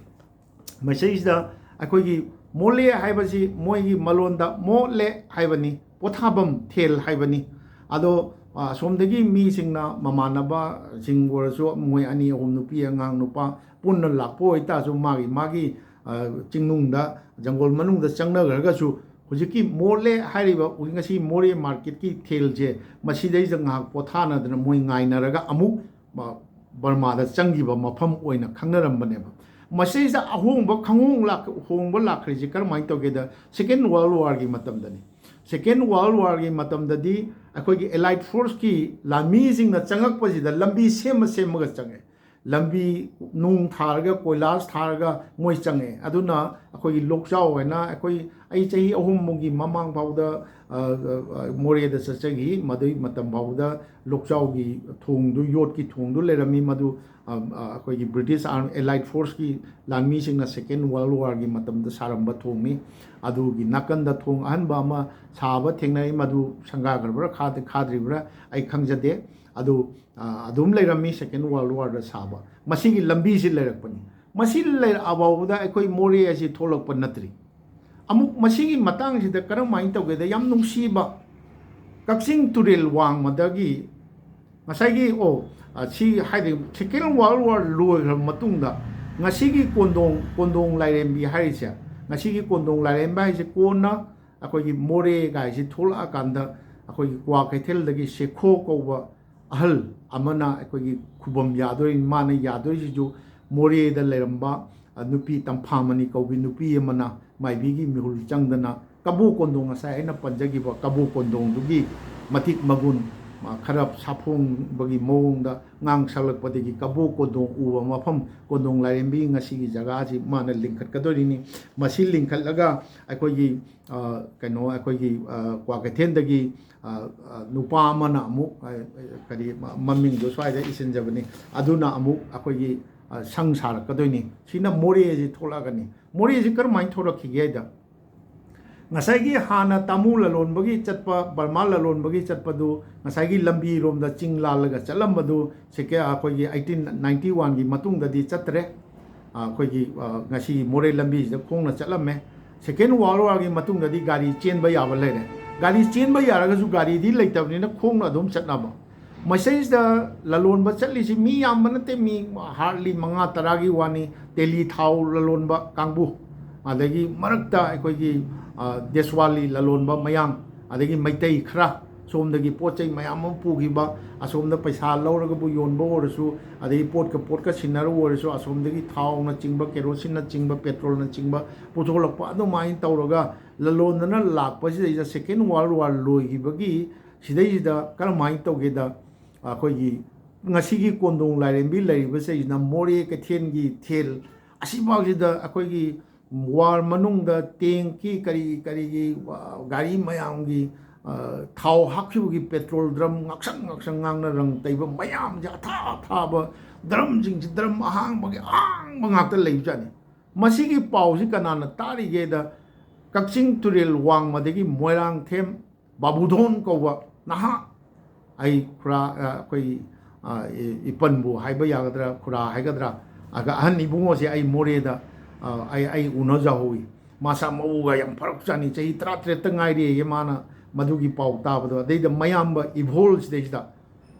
ꯃꯁꯤꯗꯩꯁꯤꯗ ꯑꯩꯈꯣꯏꯒꯤ ꯃꯣꯂꯦ ꯍꯥꯏꯕꯁꯤ ꯃꯣꯏꯒꯤ ꯃꯂꯣꯟꯗ ꯃꯣꯠꯂꯦ ꯍꯥꯏꯕꯅꯤ, ꯄꯣꯊꯥꯐꯝ ꯊꯦꯜ ꯍꯥꯏꯕꯅꯤ꯫ ꯑꯗꯣ, ꯑ, ꯑꯁꯣꯝꯗꯒꯤ ꯃꯤꯁꯤꯡꯅ, ꯃꯃꯥꯟꯅꯕꯁꯤꯡ ꯑꯣꯏꯔꯁꯨ, ꯃꯣꯏ ꯑꯅꯤ ꯑꯍꯨꯝ, ꯅꯨꯄꯤ ꯑꯉꯥꯡ ꯅꯨꯄꯥ ꯄꯨꯟꯅ ꯂꯥꯛꯄ ꯑꯣꯏꯇꯥꯔꯁꯨ, ꯃꯥꯒꯤ ꯃꯥꯒꯤ, ꯑ, ꯆꯤꯡꯅꯨꯡꯗ, ꯖꯪꯒꯣꯜ ꯃꯅꯨꯡꯗ ꯆꯪꯅꯈ꯭ꯔꯒꯁꯨ, ꯍꯧꯖꯤꯛꯀꯤ ꯃꯣꯂꯦ ꯍꯥꯏꯔꯤꯕ, ꯍꯧꯖꯤꯛ ꯉꯁꯤ ꯃꯣꯔꯦ ꯃꯥꯔꯀꯦꯠꯀꯤ ꯊꯦꯜꯁꯦ, ꯃꯁꯤꯗꯩꯁꯤꯗ ꯉꯥꯏꯍꯥꯛ ꯄꯣꯊꯥꯅꯗꯅ ꯃꯣꯏ ꯉꯥꯏꯅꯔꯒ ꯑꯃꯨꯛ ꯃ-, ꯕꯔꯃꯥꯗ ꯆꯪꯈꯤꯕ ꯃꯐꯝ ꯑꯣꯏꯅ ꯈꯪꯅꯔꯝꯕꯅꯦꯕ꯫ ꯃꯁꯤꯗꯩꯁꯤꯗ ꯑꯍꯣꯡꯕ ꯈꯪꯍꯣꯡ ꯂꯥꯛ-, ꯍꯣꯡꯕ ꯂꯥꯛꯈ꯭ꯔꯤꯁꯤ ꯀꯔꯝꯍꯥꯏꯅ ꯇꯧꯒꯦꯗ, Second World Warꯒꯤ ꯃꯇꯝꯗꯅꯤ꯫ Second World Warꯒꯤ ꯃꯇꯝꯗꯗꯤ ꯑꯩꯈꯣꯏꯒꯤ Allied Forceꯀꯤ ꯂꯥꯟꯃꯤꯁꯤꯡꯅ ꯆꯪꯉꯛꯄꯁꯤꯗ ꯂꯝꯕꯤ ꯁꯦꯝꯃ ꯁꯦꯝꯃꯒ ꯆꯪꯉꯛꯑꯦ꯫ ꯂꯝꯕꯤ ꯅꯨꯡ ꯊꯥꯔꯒ, ꯀꯣꯏꯂꯥꯁ ꯊꯥꯔꯒ ꯃꯣꯏ ꯆꯪꯉꯛꯑꯦ꯫ ꯑꯗꯨꯅ ꯑꯩꯈꯣꯏꯒꯤ ꯂꯣꯛꯆꯥꯎ ꯍꯥꯏꯅ, ꯑꯩꯈꯣꯏ, ꯑꯩ ꯆꯍꯤ ꯑꯍꯨꯝꯃꯨꯛꯀꯤ ꯃꯃꯥꯡ ꯐꯥꯎꯗ, ꯑ, ꯑ, ꯃꯣꯔꯦꯗ ꯆꯠꯆꯈꯤ꯫ ꯃꯗꯨꯒꯤ ꯃꯇꯝ ꯐꯥꯎꯕꯗ ꯂꯣꯛꯆꯥꯎꯒꯤ ꯊꯣꯡꯗꯨ, ꯌꯣꯠꯀꯤ ꯊꯣꯡꯗꯨ ꯂꯩꯔꯝꯃꯤ꯫ ꯃꯗꯨ, ꯑ, ꯑ, ꯑꯩꯈꯣꯏꯒꯤ British Arm-, Allied Forceꯀꯤ ꯂꯥꯟꯃꯤꯁꯤꯡꯅ Second World Warꯒꯤ ꯃꯇꯝꯗ ꯁꯥꯔꯝꯕ ꯊꯣꯡꯅꯤ꯫ ꯑꯗꯨꯒꯤ ꯅꯥꯀꯟꯗ ꯊꯣꯡ ꯑꯍꯟꯕ ꯑꯃ ꯁꯥꯕ ꯊꯦꯡꯅꯩ꯫ ꯃꯗꯨ ꯁꯪꯒꯥꯈ꯭ꯔꯕ꯭ꯔꯥ ꯈꯥꯗ-, ꯈꯥꯗ꯭ꯔꯤꯕ꯭ꯔꯥ ꯑꯩ ꯈꯪꯖꯗꯦ꯫ ꯑꯗꯨ, ꯑ, ꯑꯗꯨꯝ ꯂꯩꯔꯝꯃꯤ Second World Warꯗ ꯁꯥꯕ꯫ ꯃꯁꯤꯒꯤ ꯂꯝꯕꯤꯁꯤ ꯂꯩꯔꯛꯄꯅꯤ꯫ ꯃꯁꯤ ꯂꯩꯔꯛꯑ ꯐꯥꯎꯕꯗ ꯑꯩꯈꯣꯏ ꯃꯣꯔꯦ ꯑꯁꯤ ꯊꯣꯛꯂꯛꯄ ꯅꯠꯇ꯭ꯔꯤ꯫ ꯑꯃꯨꯛ ꯃꯁꯤꯒꯤ ꯃꯇꯥꯡꯁꯤꯗ ꯀꯔꯝꯍꯥꯏꯅ ꯇꯧꯒꯦꯗ, ꯌꯥꯝ ꯅꯨꯡꯁꯤꯕ, ꯀꯛꯆꯤꯡ ꯇꯨꯔꯦꯜ ꯋꯥꯡꯃꯗꯒꯤ ꯉꯁꯥꯏꯒꯤ, ꯑꯣ, ꯑ, ꯁꯤ ꯍꯥꯏꯗꯤ Second World War ꯂꯣꯏꯈ꯭ꯔꯕ ꯃꯇꯨꯡꯗ ꯉꯁꯤꯒꯤ ꯀꯣꯟꯗꯣꯡ, ꯀꯣꯟꯗꯣꯡ ꯂꯥꯏꯔꯦꯝꯕꯤ ꯍꯥꯏꯔꯤꯁꯦ, ꯉꯁꯤꯒꯤ ꯀꯣꯟꯗꯣꯡ ꯂꯥꯏꯔꯦꯝꯕꯤ ꯍꯥꯏꯁꯦ ꯀꯣꯟꯅ ꯑꯩꯈꯣꯏꯒꯤ ꯃꯣꯔꯦ ꯀꯥꯏꯁꯤ ꯊꯣꯛꯂꯛꯑꯀꯥꯟꯗ ꯑꯩꯈꯣꯏꯒꯤ ꯀ꯭ꯋꯥ ꯀꯩꯊꯦꯜꯗꯒꯤ ꯁꯦꯈꯣ ꯀꯧꯕ ꯑꯍꯜ ꯑꯃꯅ ꯑꯩꯈꯣꯏꯒꯤ ꯈꯨꯕꯝ ꯌꯥꯗꯣꯔꯤ, ꯃꯥꯅ ꯌꯥꯗꯣꯔꯤꯁꯤꯁꯨ ꯃꯣꯔꯦꯗ ꯂꯩꯔꯝꯕ, ꯑ, ꯅꯨꯄꯤ ꯇꯝꯐꯥꯃꯅꯤ ꯀꯧꯕꯤ ꯅꯨꯄꯤ ꯑꯃꯅ ꯃꯥꯏꯕꯤꯒꯤ ꯃꯤꯍꯨꯜ ꯆꯪꯗꯅ ꯀꯕꯣ ꯀꯣꯟꯗꯣꯡ, ꯉꯁꯥꯏ ꯑꯩꯅ ꯄꯟꯖꯈꯤꯕ ꯀꯕꯣ ꯀꯣꯟꯗꯣꯡꯗꯨꯒꯤ ꯃꯇꯤꯛ ꯃꯒꯨꯟ, ꯑ, ꯈꯔ ꯁꯥꯐꯣꯡꯕꯒꯤ ꯃꯑꯣꯡꯗ ꯉꯥꯡ ꯁꯛꯂꯛꯄꯗꯒꯤ ꯀꯕꯣ ꯀꯣꯟꯗꯣꯡ ꯎꯕ ꯃꯐꯝ, ꯀꯣꯟꯗꯣꯡ ꯂꯥꯏꯔꯦꯝꯕꯤ ꯉꯁꯤꯒꯤ ꯖꯒꯥꯁꯤ ꯃꯥꯅ ꯂꯤꯡꯈꯠꯀꯗꯣꯔꯤꯅꯤ꯫ ꯃꯁꯤ ꯂꯤꯡꯈꯠꯂꯒ ꯑꯩꯈꯣꯏꯒꯤ, ꯑ, ꯀꯩꯅꯣ, ꯑꯩꯈꯣꯏꯒꯤ, ꯑ, ꯀ꯭ꯋꯥꯀꯩꯊꯦꯜꯗꯒꯤ, ꯑ, ꯑ, ꯅꯨꯄꯥ ꯑꯃꯅ ꯑꯃꯨꯛ, ꯑ, ꯀꯔꯤ, ꯃ-, ꯃꯃꯤꯡꯗꯣ ꯁ꯭ꯋꯥꯏꯗ ꯏꯁꯤꯟꯖꯕꯅꯤ, ꯑꯗꯨꯅ ꯑꯃꯨꯛ ꯑꯩꯈꯣꯏꯒꯤ, ꯑ, ꯁꯪ ꯁꯥꯔꯛꯀꯗꯣꯏꯅꯤ꯫ ꯁꯤꯅ ꯃꯣꯔꯦꯁꯤ ꯊꯣꯛꯂꯛꯑꯒꯅꯤ꯫ ꯃꯣꯔꯦꯁꯤ ꯀꯔꯝꯍꯥꯏꯅ ꯊꯣꯛꯂꯛꯈꯤꯒꯦ ꯍꯥꯏꯗ, ꯉꯁꯥꯏꯒꯤ ꯍꯥꯟꯅ ꯇꯥꯃꯨ ꯂꯂꯣꯟꯕꯒꯤ ꯆꯠꯄ, ꯕꯔꯃꯥ ꯂꯂꯣꯟꯕꯒꯤ ꯆꯠꯄꯗꯨ, ꯉꯁꯥꯏꯒꯤ ꯂꯝꯕꯤꯔꯣꯝꯗ ꯆꯤꯡ ꯂꯥꯜꯂꯒ ꯆꯠꯂꯝꯕꯗꯨ, ꯁꯦꯀꯦ-, ꯑꯩꯈꯣꯏꯒꯤ eighteen ninety oneꯒꯤ ꯃꯇꯨꯡꯗꯗꯤ ꯆꯠꯇ꯭ꯔꯦ꯫ ꯑ, ꯑꯩꯈꯣꯏꯒꯤ, ꯑ, ꯉꯁꯤꯒꯤ ꯃꯣꯔꯦ ꯂꯝꯕꯤꯁꯤꯗ ꯈꯣꯡꯅ ꯆꯠꯂꯝꯃꯦ꯫ Second World Warꯒꯤ ꯃꯇꯨꯡꯗꯗꯤ ꯒꯥꯔꯤ ꯆꯦꯟꯕ ꯌꯥꯕ ꯂꯩꯔꯦ꯫ ꯒꯥꯔꯤ ꯆꯦꯟꯕ ꯌꯥꯔꯒꯁꯨ ꯒꯥꯔꯤꯗꯤ ꯂꯩꯇꯕꯅꯤꯅ ꯈꯣꯡꯅ ꯑꯗꯨꯝ ꯆꯠꯅꯕ꯫ ꯃꯁꯤꯗꯩꯁꯤꯗ ꯂꯂꯣꯟꯕ ꯆꯠꯂꯤꯁꯤ ꯃꯤ ꯌꯥꯝꯕ ꯅꯠꯇꯦ, ꯃꯤ hardly ꯃꯉꯥ ꯇꯔꯥꯒꯤ ꯋꯥꯅꯤ꯫ ꯇꯦꯂꯤ ꯊꯥꯎ ꯂꯂꯣꯟꯕ ꯀꯥꯡꯕꯨ, ꯑꯗꯒꯤ ꯃꯔꯛꯇ ꯑꯩꯈꯣꯏꯒꯤ, ꯑ, ꯗꯦꯁꯋꯥꯂꯤ ꯂꯂꯣꯟꯕ ꯃꯌꯥꯝ, ꯑꯗꯒꯤ ꯃꯩꯇꯩ ꯈꯔ, ꯁꯣꯝꯗꯒꯤ ꯄꯣꯠ ꯆꯩ ꯃꯌꯥꯝ ꯑꯃ ꯄꯨꯈꯤꯕ, ꯑꯁꯣꯝꯗ ꯄꯩꯁꯥ ꯂꯧꯔꯒꯕꯨ ꯌꯣꯟꯕ ꯑꯣꯏꯔꯁꯨ, ꯑꯗꯒꯤ ꯄꯣꯠꯀ ꯄꯣꯠꯀ ꯁꯤꯟꯅꯔꯨ ꯑꯣꯏꯔꯁꯨ, ꯑꯁꯣꯝꯗꯒꯤ ꯊꯥꯎꯅꯆꯤꯡꯕ, ꯀꯦꯔꯣꯁꯤꯟꯅꯆꯤꯡꯕ, ꯄꯦꯇ꯭ꯔꯣꯜꯅꯆꯤꯡꯕ ꯄꯨꯊꯣꯛꯂꯛꯄ, ꯑꯗꯨꯃꯥꯏꯅ ꯇꯧꯔꯒ ꯂꯂꯣꯟꯗꯅ ꯂꯥꯛꯄꯁꯤꯗꯩꯗ Second World War ꯂꯣꯏꯈꯤꯕꯒꯤ ꯁꯤꯗꯩꯁꯤꯗ ꯀꯔꯝꯍꯥꯏꯅ ꯇꯧꯒꯦꯗ, ꯑꯩꯈꯣꯏꯒꯤ ꯉꯁꯤꯒꯤ ꯀꯣꯟꯗꯣꯡ ꯂꯥꯏꯔꯦꯝꯕꯤ ꯂꯩꯔꯤꯕꯁꯤꯗꯩꯁꯤꯅ ꯃꯣꯔꯦ ꯀꯩꯊꯦꯜꯒꯤ ꯊꯦꯜ ꯑꯁꯤꯐꯥꯎꯁꯤꯗ ꯑꯩꯈꯣꯏꯒꯤ ꯋꯥꯔ ꯃꯅꯨꯡꯗ ꯇꯦꯡꯀꯤ ꯀꯔꯤ ꯀꯔꯤꯒꯤ, ꯑ, ꯒꯥꯔꯤ ꯃꯌꯥꯝꯒꯤ, ꯑ, ꯊꯥꯎ ꯍꯥꯞꯈꯤꯕꯒꯤ ꯄꯦꯇ꯭ꯔꯣꯜ ꯗ꯭ꯔꯝ ꯉꯥꯛꯁꯪ ꯉꯥꯛꯁꯪ ꯉꯥꯡꯅ ꯔꯪ ꯇꯩꯕ ꯃꯌꯥꯝꯁꯦ, ꯑꯊꯥ ꯑꯊꯥꯕ ꯗ꯭ꯔꯝꯁꯤꯡꯁꯤ, ꯗ꯭ꯔꯝ ꯑꯍꯥꯡꯕꯒꯤ ꯑꯍꯥꯡꯕ ꯉꯥꯛꯇ ꯂꯩꯕꯖꯥꯠꯅꯤ꯫ ꯃꯁꯤꯒꯤ ꯄꯥꯎꯁꯤ ꯀꯅꯥꯅ ꯇꯥꯔꯤꯒꯦꯗ, ꯀꯛꯆꯤꯡ ꯇꯨꯔꯦꯜ ꯋꯥꯡꯃꯗꯒꯤ ꯃꯣꯏꯔꯥꯡꯊꯦꯝ ꯕꯥꯕꯨꯙꯣꯟ ꯀꯧꯕ ꯅꯍꯥ, ꯑꯩ ꯈꯨꯔꯥ, ꯑ, ꯑꯩꯈꯣꯏ, ꯑ, ꯏ-, ꯏꯄꯟꯕꯨ ꯍꯥꯏꯕ ꯌꯥꯒꯗ꯭ꯔꯥ, ꯈꯨꯔꯥ ꯍꯥꯏꯒꯗ꯭ꯔꯥ, ꯑꯗ ꯑꯍꯟ ꯏꯕꯨꯡꯉꯣꯁꯦ ꯑꯩ ꯃꯣꯔꯦꯗ, ꯑ, ꯑꯩ, ꯑꯩ ꯎꯅꯖꯍꯧꯋꯤ꯫ ꯃꯁꯥ ꯃꯎꯒ ꯌꯥꯝ ꯐꯔꯛ ꯆꯥꯅꯤ, ꯆꯍꯤ ꯇꯔꯥꯇꯔꯦꯠꯇ ꯉꯥꯏꯔꯤꯌꯦ ꯃꯥꯅ ꯃꯗꯨꯒꯤ ꯄꯥꯎ ꯇꯥꯕꯗꯣ꯫ ꯑꯗꯩꯗ ꯃꯌꯥꯝꯕ ꯏꯕꯣꯜꯁꯤꯗꯩꯁꯤꯗ,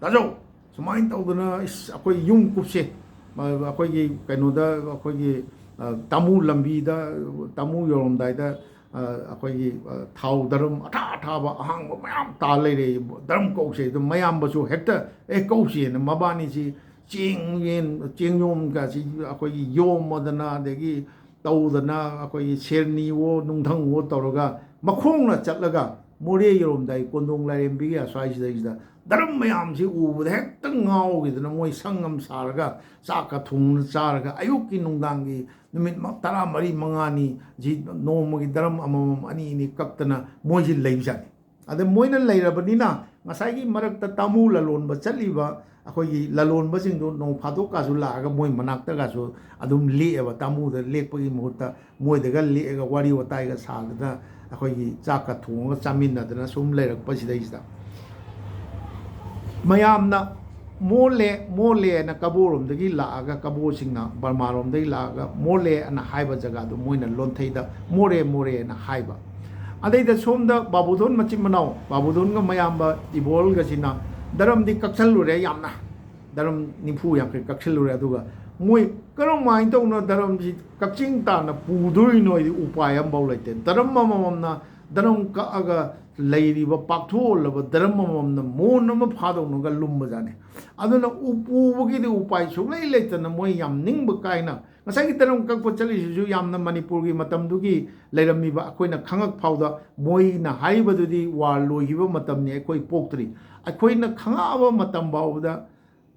"ꯇꯥꯖꯧ, ꯁꯨꯃꯥꯏꯅ ꯇꯧꯗꯅ, ꯏꯁ, ꯑꯩꯈꯣꯏ ꯌꯨꯝ ꯀꯨꯞꯁꯦ, ꯑ, ꯑꯩꯈꯣꯏꯒꯤ ꯀꯩꯅꯣꯗ, ꯑꯩꯈꯣꯏꯒꯤ, ꯑ, ꯇꯥꯃꯨ ꯂꯝꯕꯤꯗ, ꯇꯥꯃꯨ ꯌꯧꯔꯝꯗꯥꯏꯗ, ꯑ, ꯑꯩꯈꯣꯏꯒꯤ, ꯑ, ꯊꯥꯎ ꯗꯔꯝ ꯑꯊꯥ ꯑꯊꯥꯕ ꯑꯍꯥꯡꯕ ꯃꯌꯥꯝ ꯇꯥ ꯂꯩꯔꯦ, ꯗꯔꯝ ꯀꯧꯁꯦ", ꯑꯗꯨ ꯃꯌꯥꯝꯕꯁꯨ ꯍꯦꯛꯇ, "ꯑꯦ, ꯀꯧꯁꯦꯅ", ꯃꯕꯥꯅꯤꯁꯤ ꯆꯦꯡ ꯌꯦꯟ, ꯆꯦꯡ ꯌꯣꯝꯒꯁꯤ ꯑꯩꯈꯣꯏꯒꯤ ꯌꯣꯝꯃꯗꯅ, ꯑꯗꯒꯤ ꯇꯧꯗꯅ, ꯑꯩꯈꯣꯏꯒꯤ ꯁꯦꯔꯅꯤꯋꯣ ꯅꯨꯡꯙꯪꯋꯣ ꯇꯧꯔꯒ ꯃꯈꯣꯡꯅ ꯆꯠꯂꯒ ꯃꯣꯔꯦ ꯌꯧꯔꯝꯗꯥꯏ ꯀꯣꯟꯗꯣꯡ ꯂꯥꯏꯔꯦꯝꯕꯤꯒꯤ ꯑꯁ꯭ꯋꯥꯏꯁꯤꯗꯩꯁꯤꯗ ꯗꯔꯝ ꯃꯌꯥꯝꯁꯤ ꯎꯕꯗ ꯍꯦꯛꯇ ꯉꯥꯎꯈꯤꯗꯅ, ꯃꯣꯏ ꯁꯪ ꯑꯃ ꯁꯥꯔꯒ ꯆꯥꯛꯀ ꯊꯣꯡꯅ ꯆꯥꯔꯒ, ꯑꯌꯨꯛꯀꯤ ꯅꯨꯡꯗꯥꯡꯒꯤ ꯅꯨꯃꯤꯠ ꯃ-, ꯇꯔꯥꯃꯔꯤ ꯃꯉꯥꯅꯤ ꯁꯤ ꯅꯣꯡꯃꯒꯤ ꯗꯔꯝ ꯑꯃꯃꯝ, ꯑꯅꯤ ꯑꯅꯤ ꯀꯛꯇꯅ ꯃꯣꯏꯁꯤ ꯂꯩꯕꯖꯥꯠꯅꯤ꯫ ꯑꯗ ꯃꯣꯏꯅ ꯂꯩꯔꯕꯅꯤꯅ, ꯉꯁꯥꯏꯒꯤ ꯃꯔꯛꯇ ꯇꯥꯃꯨ ꯂꯂꯣꯟꯕ ꯆꯠꯂꯤꯕ ꯑꯩꯈꯣꯏꯒꯤ ꯂꯂꯣꯟꯕꯁꯤꯡꯗꯣ ꯅꯣꯡ ꯐꯥꯗꯣꯛꯀꯥꯁꯨ ꯂꯥꯛꯑꯒ ꯃꯣꯏ ꯃꯅꯥꯛꯇꯒꯥꯁꯨ ꯑꯗꯨꯝ ꯂꯦꯛꯑꯦꯕ꯫ ꯇꯥꯃꯨꯗ ꯂꯦꯛꯄꯒꯤ ꯃꯍꯨꯠꯇ ꯃꯣꯏꯗꯒ ꯂꯦꯛꯑꯒ ꯋꯥꯔꯤ ꯋꯥꯇꯥꯏꯒ ꯁꯥꯗꯅ, ꯑꯩꯈꯣꯏꯒꯤ ꯆꯥꯛꯀ ꯊꯣꯡꯉꯒ ꯆꯥꯃꯤꯟꯅꯗꯅ ꯁꯨꯝ ꯂꯩꯔꯛꯄꯁꯤꯗꯩꯁꯤꯗ, ꯃꯌꯥꯝꯅ "ꯃꯣꯔꯂꯦ, ꯃꯣꯔꯂꯦꯅ" ꯀꯕꯣꯔꯣꯝꯗꯒꯤ ꯂꯥꯛꯑꯒ, ꯀꯕꯣꯁꯤꯡꯅ ꯕꯔꯃꯥꯔꯣꯝꯗꯒꯤ ꯂꯥꯛꯑꯒ "ꯃꯣꯔꯂꯦ" ꯑꯅ ꯍꯥꯏꯕ ꯖꯒꯥꯗꯨ ꯃꯣꯏꯅ ꯂꯣꯟꯊꯩꯗ "ꯃꯣꯔꯦ, ꯃꯣꯔꯦꯅ" ꯍꯥꯏꯕ꯫ ꯑꯗꯩꯗ ꯁꯣꯝꯗ ꯕꯥꯕꯨꯗꯣꯟ ꯃꯆꯤꯟ ꯃꯅꯥꯎ, ꯕꯥꯕꯨꯗꯣꯟꯒ ꯃꯌꯥꯝꯕ ꯏꯕꯣꯜꯒꯁꯤꯅ ꯗꯔꯝꯗꯤ ꯀꯛꯁꯜꯂꯨꯔꯦ ꯌꯥꯝꯅ, ꯗꯔꯝ ꯅꯤꯐꯨ ꯌꯥꯡꯈꯩ ꯀꯛꯁꯜꯂꯨꯔꯦ꯫ ꯑꯗꯨꯒ ꯃꯣꯏ ꯀꯔꯝꯍꯥꯏꯅ ꯇꯧꯅ ꯗꯔꯝꯁꯤ ꯀꯛꯆꯤꯡ ꯇꯥꯟꯅ ꯄꯨꯗꯣꯔꯤꯅꯣ ꯍꯥꯏꯗꯤ ꯎꯄꯥꯏ ꯑꯃꯐꯥꯎ ꯂꯩꯇꯦ꯫ ꯗꯔꯝ ꯑꯃꯃꯝꯅ ꯗꯔꯝ ꯀꯛꯑꯒ ꯂꯩꯔꯤꯕ ꯄꯥꯛꯊꯣꯛꯍꯜꯂꯕ ꯗꯔꯝ ꯑꯃꯃꯝꯅ ꯃꯣꯟ ꯑꯃ ꯐꯥꯗꯧꯅꯒ ꯂꯨꯝꯕꯖꯥꯠꯅꯤ꯫ ꯑꯗꯨꯅ ꯎ-, ꯄꯨꯕꯒꯤꯗꯤ ꯎꯄꯥꯏ ꯁꯨꯡꯂꯩ ꯂꯩꯇꯅ ꯃꯣꯏ ꯌꯥꯝ ꯅꯤꯡꯕ ꯀꯥꯏꯅ ꯉꯁꯥꯏꯒꯤ ꯗꯔꯝ ꯀꯛꯄ ꯆꯠꯂꯤꯁꯤꯁꯨ ꯌꯥꯝꯅ ꯃꯅꯤꯄꯨꯔꯒꯤ ꯃꯇꯝꯗꯨꯒꯤ ꯂꯩꯔꯝꯃꯤꯕ ꯑꯩꯈꯣꯏꯅ ꯈꯪꯉꯛ ꯐꯥꯎꯗ ꯃꯣꯏꯅ ꯍꯥꯏꯔꯤꯕꯗꯨꯗꯤ ꯋꯥꯔ ꯂꯣꯏꯈꯤꯕ ꯃꯇꯝꯅꯤ, ꯑꯩꯈꯣꯏ ꯄꯣꯛꯇ꯭ꯔꯤ꯫ ꯑꯩꯈꯣꯏꯅ ꯈꯪꯉꯛꯑꯕ ꯃꯇꯝ ꯐꯥꯎꯕꯗ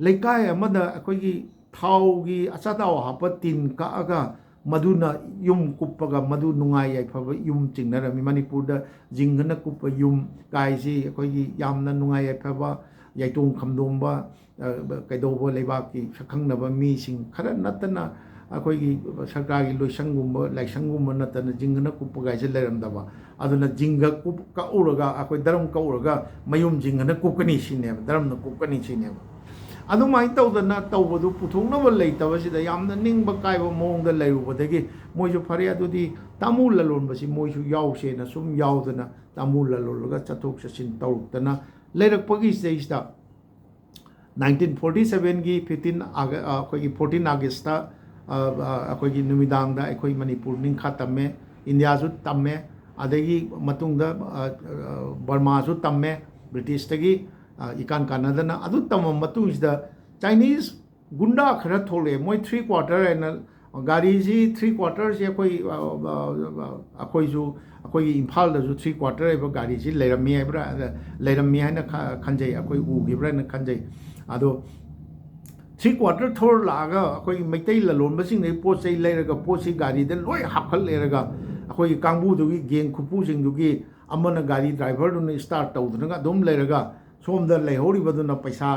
ꯂꯩꯀꯥꯏ ꯑꯃꯗ ꯑꯩꯈꯣꯏꯒꯤ ꯊꯥꯎꯒꯤ ꯑꯆꯥꯊꯥꯎ ꯍꯥꯞꯄ ꯇꯤꯟ ꯀꯛꯑꯒ ꯃꯗꯨꯅ ꯌꯨꯝ ꯀꯨꯞꯄꯒ ꯃꯗꯨ ꯅꯨꯡꯉꯥꯏ ꯌꯥꯏꯐꯕ ꯌꯨꯝ ꯆꯤꯡꯅꯔꯝꯃꯤ꯫ ꯃꯅꯤꯄꯨꯔꯗ ꯖꯤꯡꯒꯅ ꯀꯨꯞꯄ ꯌꯨꯝ ꯀꯥꯏꯁꯤ ꯑꯩꯈꯣꯏꯒꯤ ꯌꯥꯝꯅ ꯅꯨꯡꯉꯥꯏ ꯌꯥꯏꯐꯕ, ꯌꯥꯏꯇꯣꯡ ꯈꯝꯗꯣꯡꯕ, ꯑ, ꯀꯩꯗꯧꯕ ꯂꯩꯕꯥꯛꯀꯤ ꯁꯛꯈꯪꯅꯕ ꯃꯤꯁꯤꯡ ꯈꯔ ꯅꯠꯇꯅ ꯑꯩꯈꯣꯏꯒꯤ ꯁꯔꯀꯥꯔꯒꯤ ꯂꯣꯏꯁꯪꯒꯨꯝꯕ ꯂꯥꯏꯁꯪꯒꯨꯝꯕ ꯅꯠꯇꯅ ꯖꯤꯡꯒꯅ ꯀꯨꯞꯄ ꯀꯥꯏꯁꯦ ꯂꯩꯔꯝꯗꯕ꯫ ꯑꯗꯨꯅ ꯖꯤꯡꯒ ꯀꯨꯞ-, ꯀꯛꯎꯔꯒ ꯑꯩꯈꯣꯏ ꯗꯔꯝ ꯀꯛꯎꯔꯒ ꯃꯌꯨꯝ ꯖꯤꯡꯒꯅ ꯀꯨꯞꯀꯅꯤ ꯁꯤꯅꯦꯕ, ꯗꯔꯝꯅ ꯀꯨꯞꯀꯅꯤ ꯁꯤꯅꯦꯕ꯫ ꯑꯗꯨꯃꯥꯏꯅ ꯇꯧꯗꯅ ꯇꯧꯕꯗꯨ ꯄꯨꯊꯣꯛꯅꯕ ꯂꯩꯇꯕꯁꯤꯗ ꯌꯥꯝꯅ ꯅꯤꯡꯕ ꯀꯥꯏꯕ ꯃꯑꯣꯡꯗ ꯂꯩꯔꯨꯕꯗꯒꯤ ꯃꯣꯏꯁꯨ ꯐꯔꯦ ꯑꯗꯨꯗꯤ ꯇꯥꯃꯨ ꯂꯂꯣꯟꯕꯁꯤ ꯃꯣꯏꯁꯨ ꯌꯥꯎꯁꯦꯅ ꯁꯨꯝ ꯌꯥꯎꯗꯅ ꯇꯥꯃꯨ ꯂꯂꯣꯜꯂꯒ ꯆꯠꯊꯣꯛ ꯆꯠꯁꯤꯟ ꯇꯧꯔꯛꯇꯅ ꯂꯩꯔꯛꯄꯒꯤ ꯁꯤꯗꯩꯁꯤꯗ nineteen forty sevenꯒꯤ fifteen ꯑꯥꯒ-, ꯑ, ꯑꯩꯈꯣꯏꯒꯤ fourteen Augustꯇ, ꯑ, ꯑ, ꯑꯩꯈꯣꯏꯒꯤ ꯅꯨꯃꯤꯗꯥꯡꯗ ꯑꯩꯈꯣꯏ ꯃꯅꯤꯄꯨꯔ ꯅꯤꯡꯈꯥ ꯇꯝꯃꯦ, ꯏꯟꯗꯤꯌꯥꯁꯨ ꯇꯝꯃꯦ, ꯑꯗꯒꯤ ꯃꯇꯨꯡꯗ, ꯑ, ꯑ, ꯕꯔꯃꯥꯁꯨ ꯇꯝꯃꯦ, ꯕ꯭ꯔꯤꯇꯤꯁꯇꯒꯤ, ꯑ, ꯏꯀꯥꯟ ꯀꯥꯟꯅꯗꯅ꯫ ꯑꯗꯨ ꯇꯝꯃ ꯃꯇꯨꯡꯁꯤꯗ ꯆꯥꯏꯅꯤꯁ ꯒꯨꯟꯗꯥ ꯈꯔ ꯊꯣꯛꯂꯛꯑꯦ꯫ ꯃꯣꯏ three quarter ꯍꯥꯏꯅ ꯒꯥꯔꯤꯁꯤ three quarterꯁꯤ ꯑꯩꯈꯣꯏ, ꯑ, ꯑ, ꯑ, ꯑꯩꯈꯣꯏꯁꯨ, ꯑꯩꯈꯣꯏꯒꯤ ꯏꯝꯐꯥꯜꯗꯁꯨ three quarter ꯍꯥꯏꯕ ꯒꯥꯔꯤꯁꯤ ꯂꯩꯔꯝꯃꯤ ꯍꯥꯏꯕ꯭ꯔꯥ, ꯑꯗ ꯂꯩꯔꯝꯃꯤ ꯍꯥꯏꯅ ꯈ-, ꯈꯟꯖꯩ, ꯑꯩꯈꯣꯏ ꯎꯈꯤꯕ꯭ꯔꯥ ꯍꯥꯏꯅ ꯈꯟꯖꯩ꯫ ꯑꯗꯣ three quarter ꯊꯧꯔ ꯂꯥꯛꯑꯒ ꯑꯩꯈꯣꯏꯒꯤ ꯃꯩꯇꯩ ꯂꯂꯣꯟꯕꯁꯤꯡꯗꯒꯤ ꯄꯣꯠ ꯆꯩ ꯂꯩꯔꯒ ꯄꯣꯠꯁꯤ ꯒꯥꯔꯤꯗ ꯂꯣꯏ ꯍꯥꯞꯀꯠꯂꯦꯔꯒ ꯑꯩꯈꯣꯏꯒꯤ ꯀꯥꯡꯕꯨꯗꯨꯒꯤ gang ꯈꯨꯄꯨꯁꯤꯡꯗꯨꯒꯤ ꯑꯃꯅ ꯒꯥꯔꯤ driverꯗꯨꯅ start ꯇꯧꯗꯅꯒ ꯑꯗꯨꯝ ꯂꯩꯔꯒ ꯁꯣꯝꯗ ꯂꯩꯍꯧꯔꯤꯕꯗꯨꯅ ꯄꯩꯁꯥ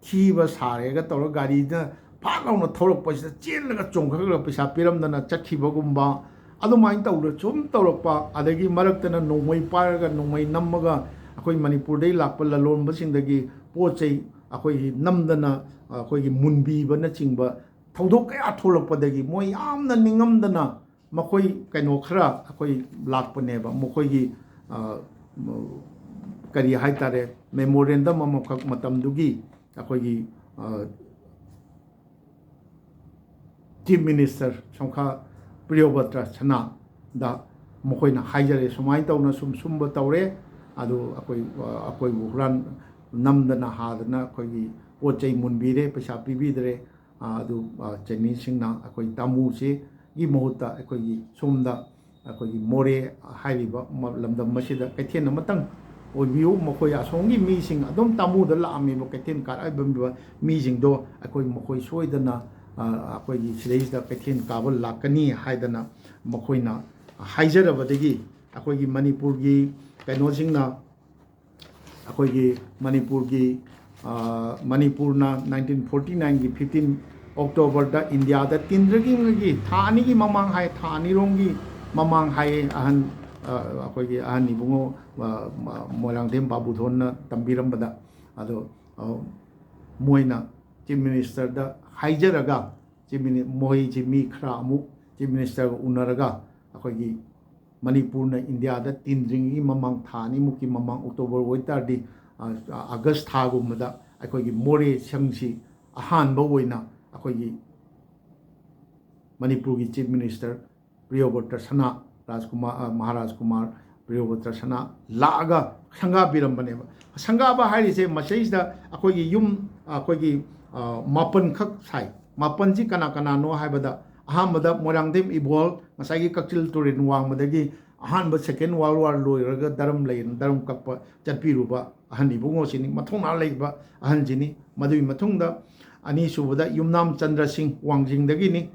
ꯊꯤꯕ ꯁꯥꯔꯦꯒ ꯇꯧꯔꯒ ꯒꯥꯔꯤꯗ ꯐꯥꯠ ꯂꯥꯎꯅ ꯊꯧꯔꯛꯄꯁꯤꯗ ꯆꯦꯜꯂꯒ ꯆꯣꯡꯈꯠꯂꯒ ꯄꯩꯁꯥ ꯄꯤꯔꯝꯗꯅ ꯆꯠꯈꯤꯕꯒꯨꯝꯕ, ꯑꯗꯨꯃꯥꯏꯅ ꯇꯧꯗꯅ ꯁꯨꯝ ꯇꯧꯔꯛꯄ, ꯑꯗꯒꯤ ꯃꯔꯛꯇꯅ ꯅꯣꯡꯃꯩ ꯄꯥꯏꯔꯒ ꯅꯣꯡꯃꯩ ꯅꯝꯃꯒ ꯑꯩꯈꯣꯏ ꯃꯅꯤꯄꯨꯔꯗꯒꯤ ꯂꯥꯛꯄ ꯂꯂꯣꯟꯕꯁꯤꯡꯗꯒꯤ ꯄꯣꯠ ꯆꯩ ꯑꯩꯈꯣꯏꯒꯤ ꯅꯝꯗꯅ ꯑꯩꯈꯣꯏꯒꯤ ꯃꯨꯟꯕꯤꯕꯅꯆꯤꯡꯕ ꯊꯧꯗꯣꯛ ꯀꯌꯥ ꯊꯣꯛꯂꯛꯄꯗꯒꯤ ꯃꯣꯏ ꯌꯥꯝꯅ ꯅꯤꯡꯉꯝꯗꯅ ꯃꯈꯣꯏ ꯀꯩꯅꯣ ꯈꯔ ꯑꯩꯈꯣꯏ ꯂꯥꯛꯄꯅꯦꯕ꯫ ꯃꯈꯣꯏꯒꯤ, ꯑ, ꯀꯔꯤ ꯍꯥꯏꯇꯥꯔꯦ, memorandum ꯑꯃꯈꯛ ꯃꯇꯝꯗꯨꯒꯤ ꯑꯩꯈꯣꯏꯒꯤ, ꯑ, Chief Minister ꯁꯣꯡꯈꯥ ꯄ꯭ꯔꯤꯌꯣꯕꯇ꯭ꯔ ꯁꯅꯥꯗ ꯃꯈꯣꯏꯅ ꯍꯥꯏꯖꯔꯦ, ꯁꯨꯃꯥꯏꯅ ꯇꯧꯅ ꯁꯨꯝ ꯁꯨꯝꯕ ꯇꯧꯔꯦ, ꯑꯗꯨ ꯑꯩꯈꯣꯏ, ꯑ, ꯑꯩꯈꯣꯏꯕꯨ ꯍꯨꯔꯥꯟ ꯅꯝꯗꯅ ꯍꯥꯗꯅ ꯑꯩꯈꯣꯏꯒꯤ ꯄꯣꯠ ꯆꯩ ꯃꯨꯟꯕꯤꯔꯦ, ꯄꯩꯁꯥ ꯄꯤꯕꯤꯗ꯭ꯔꯦ꯫ ꯑ, ꯑꯗꯨ, ꯑ, ꯆꯥꯏꯅꯤꯁꯁꯤꯡꯅ ꯑꯩꯈꯣꯏ ꯇꯥꯃꯨꯁꯤꯒꯤ ꯃꯍꯨꯠꯇ ꯑꯩꯈꯣꯏꯒꯤ ꯁꯣꯝꯗ ꯑꯩꯈꯣꯏꯒꯤ ꯃꯣꯔꯦ ꯍꯥꯏꯔꯤꯕ ꯃ-, ꯂꯝꯗꯝ ꯑꯁꯤꯗ ꯀꯩꯊꯦꯜ ꯑꯃꯇꯪ ꯑꯣꯏꯕꯤꯌꯨ꯫ ꯃꯈꯣꯏ ꯑꯁꯣꯝꯒꯤ ꯃꯤꯁꯤꯡ ꯑꯗꯨꯝ ꯇꯥꯃꯨꯗ ꯂꯥꯛꯑꯝꯃꯤꯕ, ꯀꯩꯊꯦꯜ ꯀꯥꯔꯛꯏꯕ ꯃꯤꯁꯤꯡꯗꯣ ꯑꯩꯈꯣꯏ ꯃꯈꯣꯏ ꯁꯣꯏꯗꯅ, ꯑ, ꯑꯩꯈꯣꯏꯒꯤ ꯁꯤꯗꯩꯁꯤꯗ ꯀꯩꯊꯦꯜ ꯀꯥꯕ ꯂꯥꯛꯀꯅꯤ ꯍꯥꯏꯗꯅ ꯃꯈꯣꯏꯅ ꯍꯥꯏꯖꯔꯕꯗꯒꯤ ꯑꯩꯈꯣꯏꯒꯤ ꯃꯅꯤꯄꯨꯔꯒꯤ ꯀꯩꯅꯣꯁꯤꯡꯅ, ꯑꯩꯈꯣꯏꯒꯤ ꯃꯅꯤꯄꯨꯔꯒꯤ, ꯑ, ꯃꯅꯤꯄꯨꯔꯅ nineteen forty nineꯒꯤ fifteen Octoberꯗ ꯏꯟꯗꯤꯌꯥꯗ ꯇꯤꯟꯗ꯭ꯔꯤꯉꯩꯒꯤ ꯊꯥ ꯑꯅꯤꯒꯤ ꯃꯃꯥꯡ ꯍꯥꯏ, ꯊꯥ ꯑꯅꯤꯔꯣꯝꯒꯤ ꯃꯃꯥꯡ ꯍꯥꯏꯌꯦ꯫ ꯑꯍꯟ, ꯑ, ꯑꯩꯈꯣꯏꯒꯤ ꯑꯍꯟ ꯏꯕꯨꯡꯉꯣ, ꯑ, ꯃ-, ꯃꯣꯏꯔꯥꯡꯊꯦꯝ ꯕꯥꯕꯨꯊꯣꯟꯅ ꯇꯝꯕꯤꯔꯝꯕꯗ, ꯑꯗꯣ, ꯑ, ꯃꯣꯏꯅ Chief Ministerꯗ ꯍꯥꯏꯖꯔꯒ, Chief Mini-, ꯃꯣꯏꯁꯤ ꯃꯤ ꯈꯔ ꯑꯃꯨꯛ Chief Ministerꯒ ꯎꯅꯔꯒ ꯑꯩꯈꯣꯏꯒꯤ ꯃꯅꯤꯄꯨꯔꯅ ꯏꯟꯗꯤꯌꯥꯗ ꯇꯤꯟꯗ꯭ꯔꯤꯉꯩꯒꯤ ꯃꯃꯥꯡ ꯊꯥ ꯑꯅꯤꯃꯨꯛꯀꯤ ꯃꯃꯥꯡ, October ꯑꯣꯏꯇꯥꯔꯗꯤ, ꯑ, August ꯊꯥꯒꯨꯝꯕꯗ ꯑꯩꯈꯣꯏꯒꯤ ꯃꯣꯔꯦ ꯁꯪꯁꯤ ꯑꯍꯥꯟꯕ ꯑꯣꯏꯅ ꯑꯩꯈꯣꯏꯒꯤ ꯃꯅꯤꯄꯨꯔꯒꯤ Chief Minister ꯄ꯭ꯔꯤꯌꯣꯕ꯭ꯔꯇ ꯁꯅꯥ ꯔꯥꯖꯀꯨꯃꯥꯔ, ꯑ, ꯃꯍꯥꯔꯥꯖ ꯀꯨꯃꯥꯔ ꯄ꯭ꯔꯤꯌꯣꯕ꯭ꯔꯇ ꯁꯅꯥ ꯂꯥꯛꯑꯒ ꯁꯪꯒꯥꯕꯤꯔꯝꯕꯅꯦꯕ꯫ ꯁꯪꯒꯥꯕ ꯍꯥꯏꯔꯤꯁꯦ ꯃꯁꯤꯗꯩꯁꯤꯗ ꯑꯩꯈꯣꯏꯒꯤ ꯌꯨꯝ, ꯑꯩꯈꯣꯏꯒꯤ, ꯑ, ꯃꯥꯄꯟꯈꯛ ꯁꯥꯏ꯫ ꯃꯥꯄꯟꯁꯤ ꯀꯅꯥ ꯀꯅꯥꯅꯣ ꯍꯥꯏꯕꯗ, ꯑꯍꯥꯟꯕꯗ ꯃꯣꯏꯔꯥꯡꯊꯦꯝ ꯏꯕꯣꯍꯜ, ꯉꯁꯥꯏꯒꯤ ꯀꯛꯆꯤꯜ ꯇꯨꯔꯦꯜ ꯋꯥꯡꯃꯗꯒꯤ ꯑꯍꯥꯟꯕ Second World War ꯂꯣꯏꯔꯒ ꯗꯔꯝ ꯂꯩ, ꯗꯔꯝ ꯀꯛꯄ ꯆꯠꯄꯤꯔꯨꯕ ꯑꯍꯟ ꯏꯕꯨꯡꯉꯣꯁꯤꯅꯤ, ꯃꯊꯧꯅꯥ ꯂꯩꯕ ꯑꯍꯟꯁꯤꯅꯤ꯫ ꯃꯗꯨꯒꯤ ꯃꯇꯨꯡꯗ ꯑꯅꯤꯁꯨꯕꯗ ꯌꯨꯝꯅꯥꯝ ꯆꯟꯗ꯭ꯔ ꯁꯤꯡ ꯋꯥꯡꯖꯤꯡꯗꯒꯤꯅꯤ꯫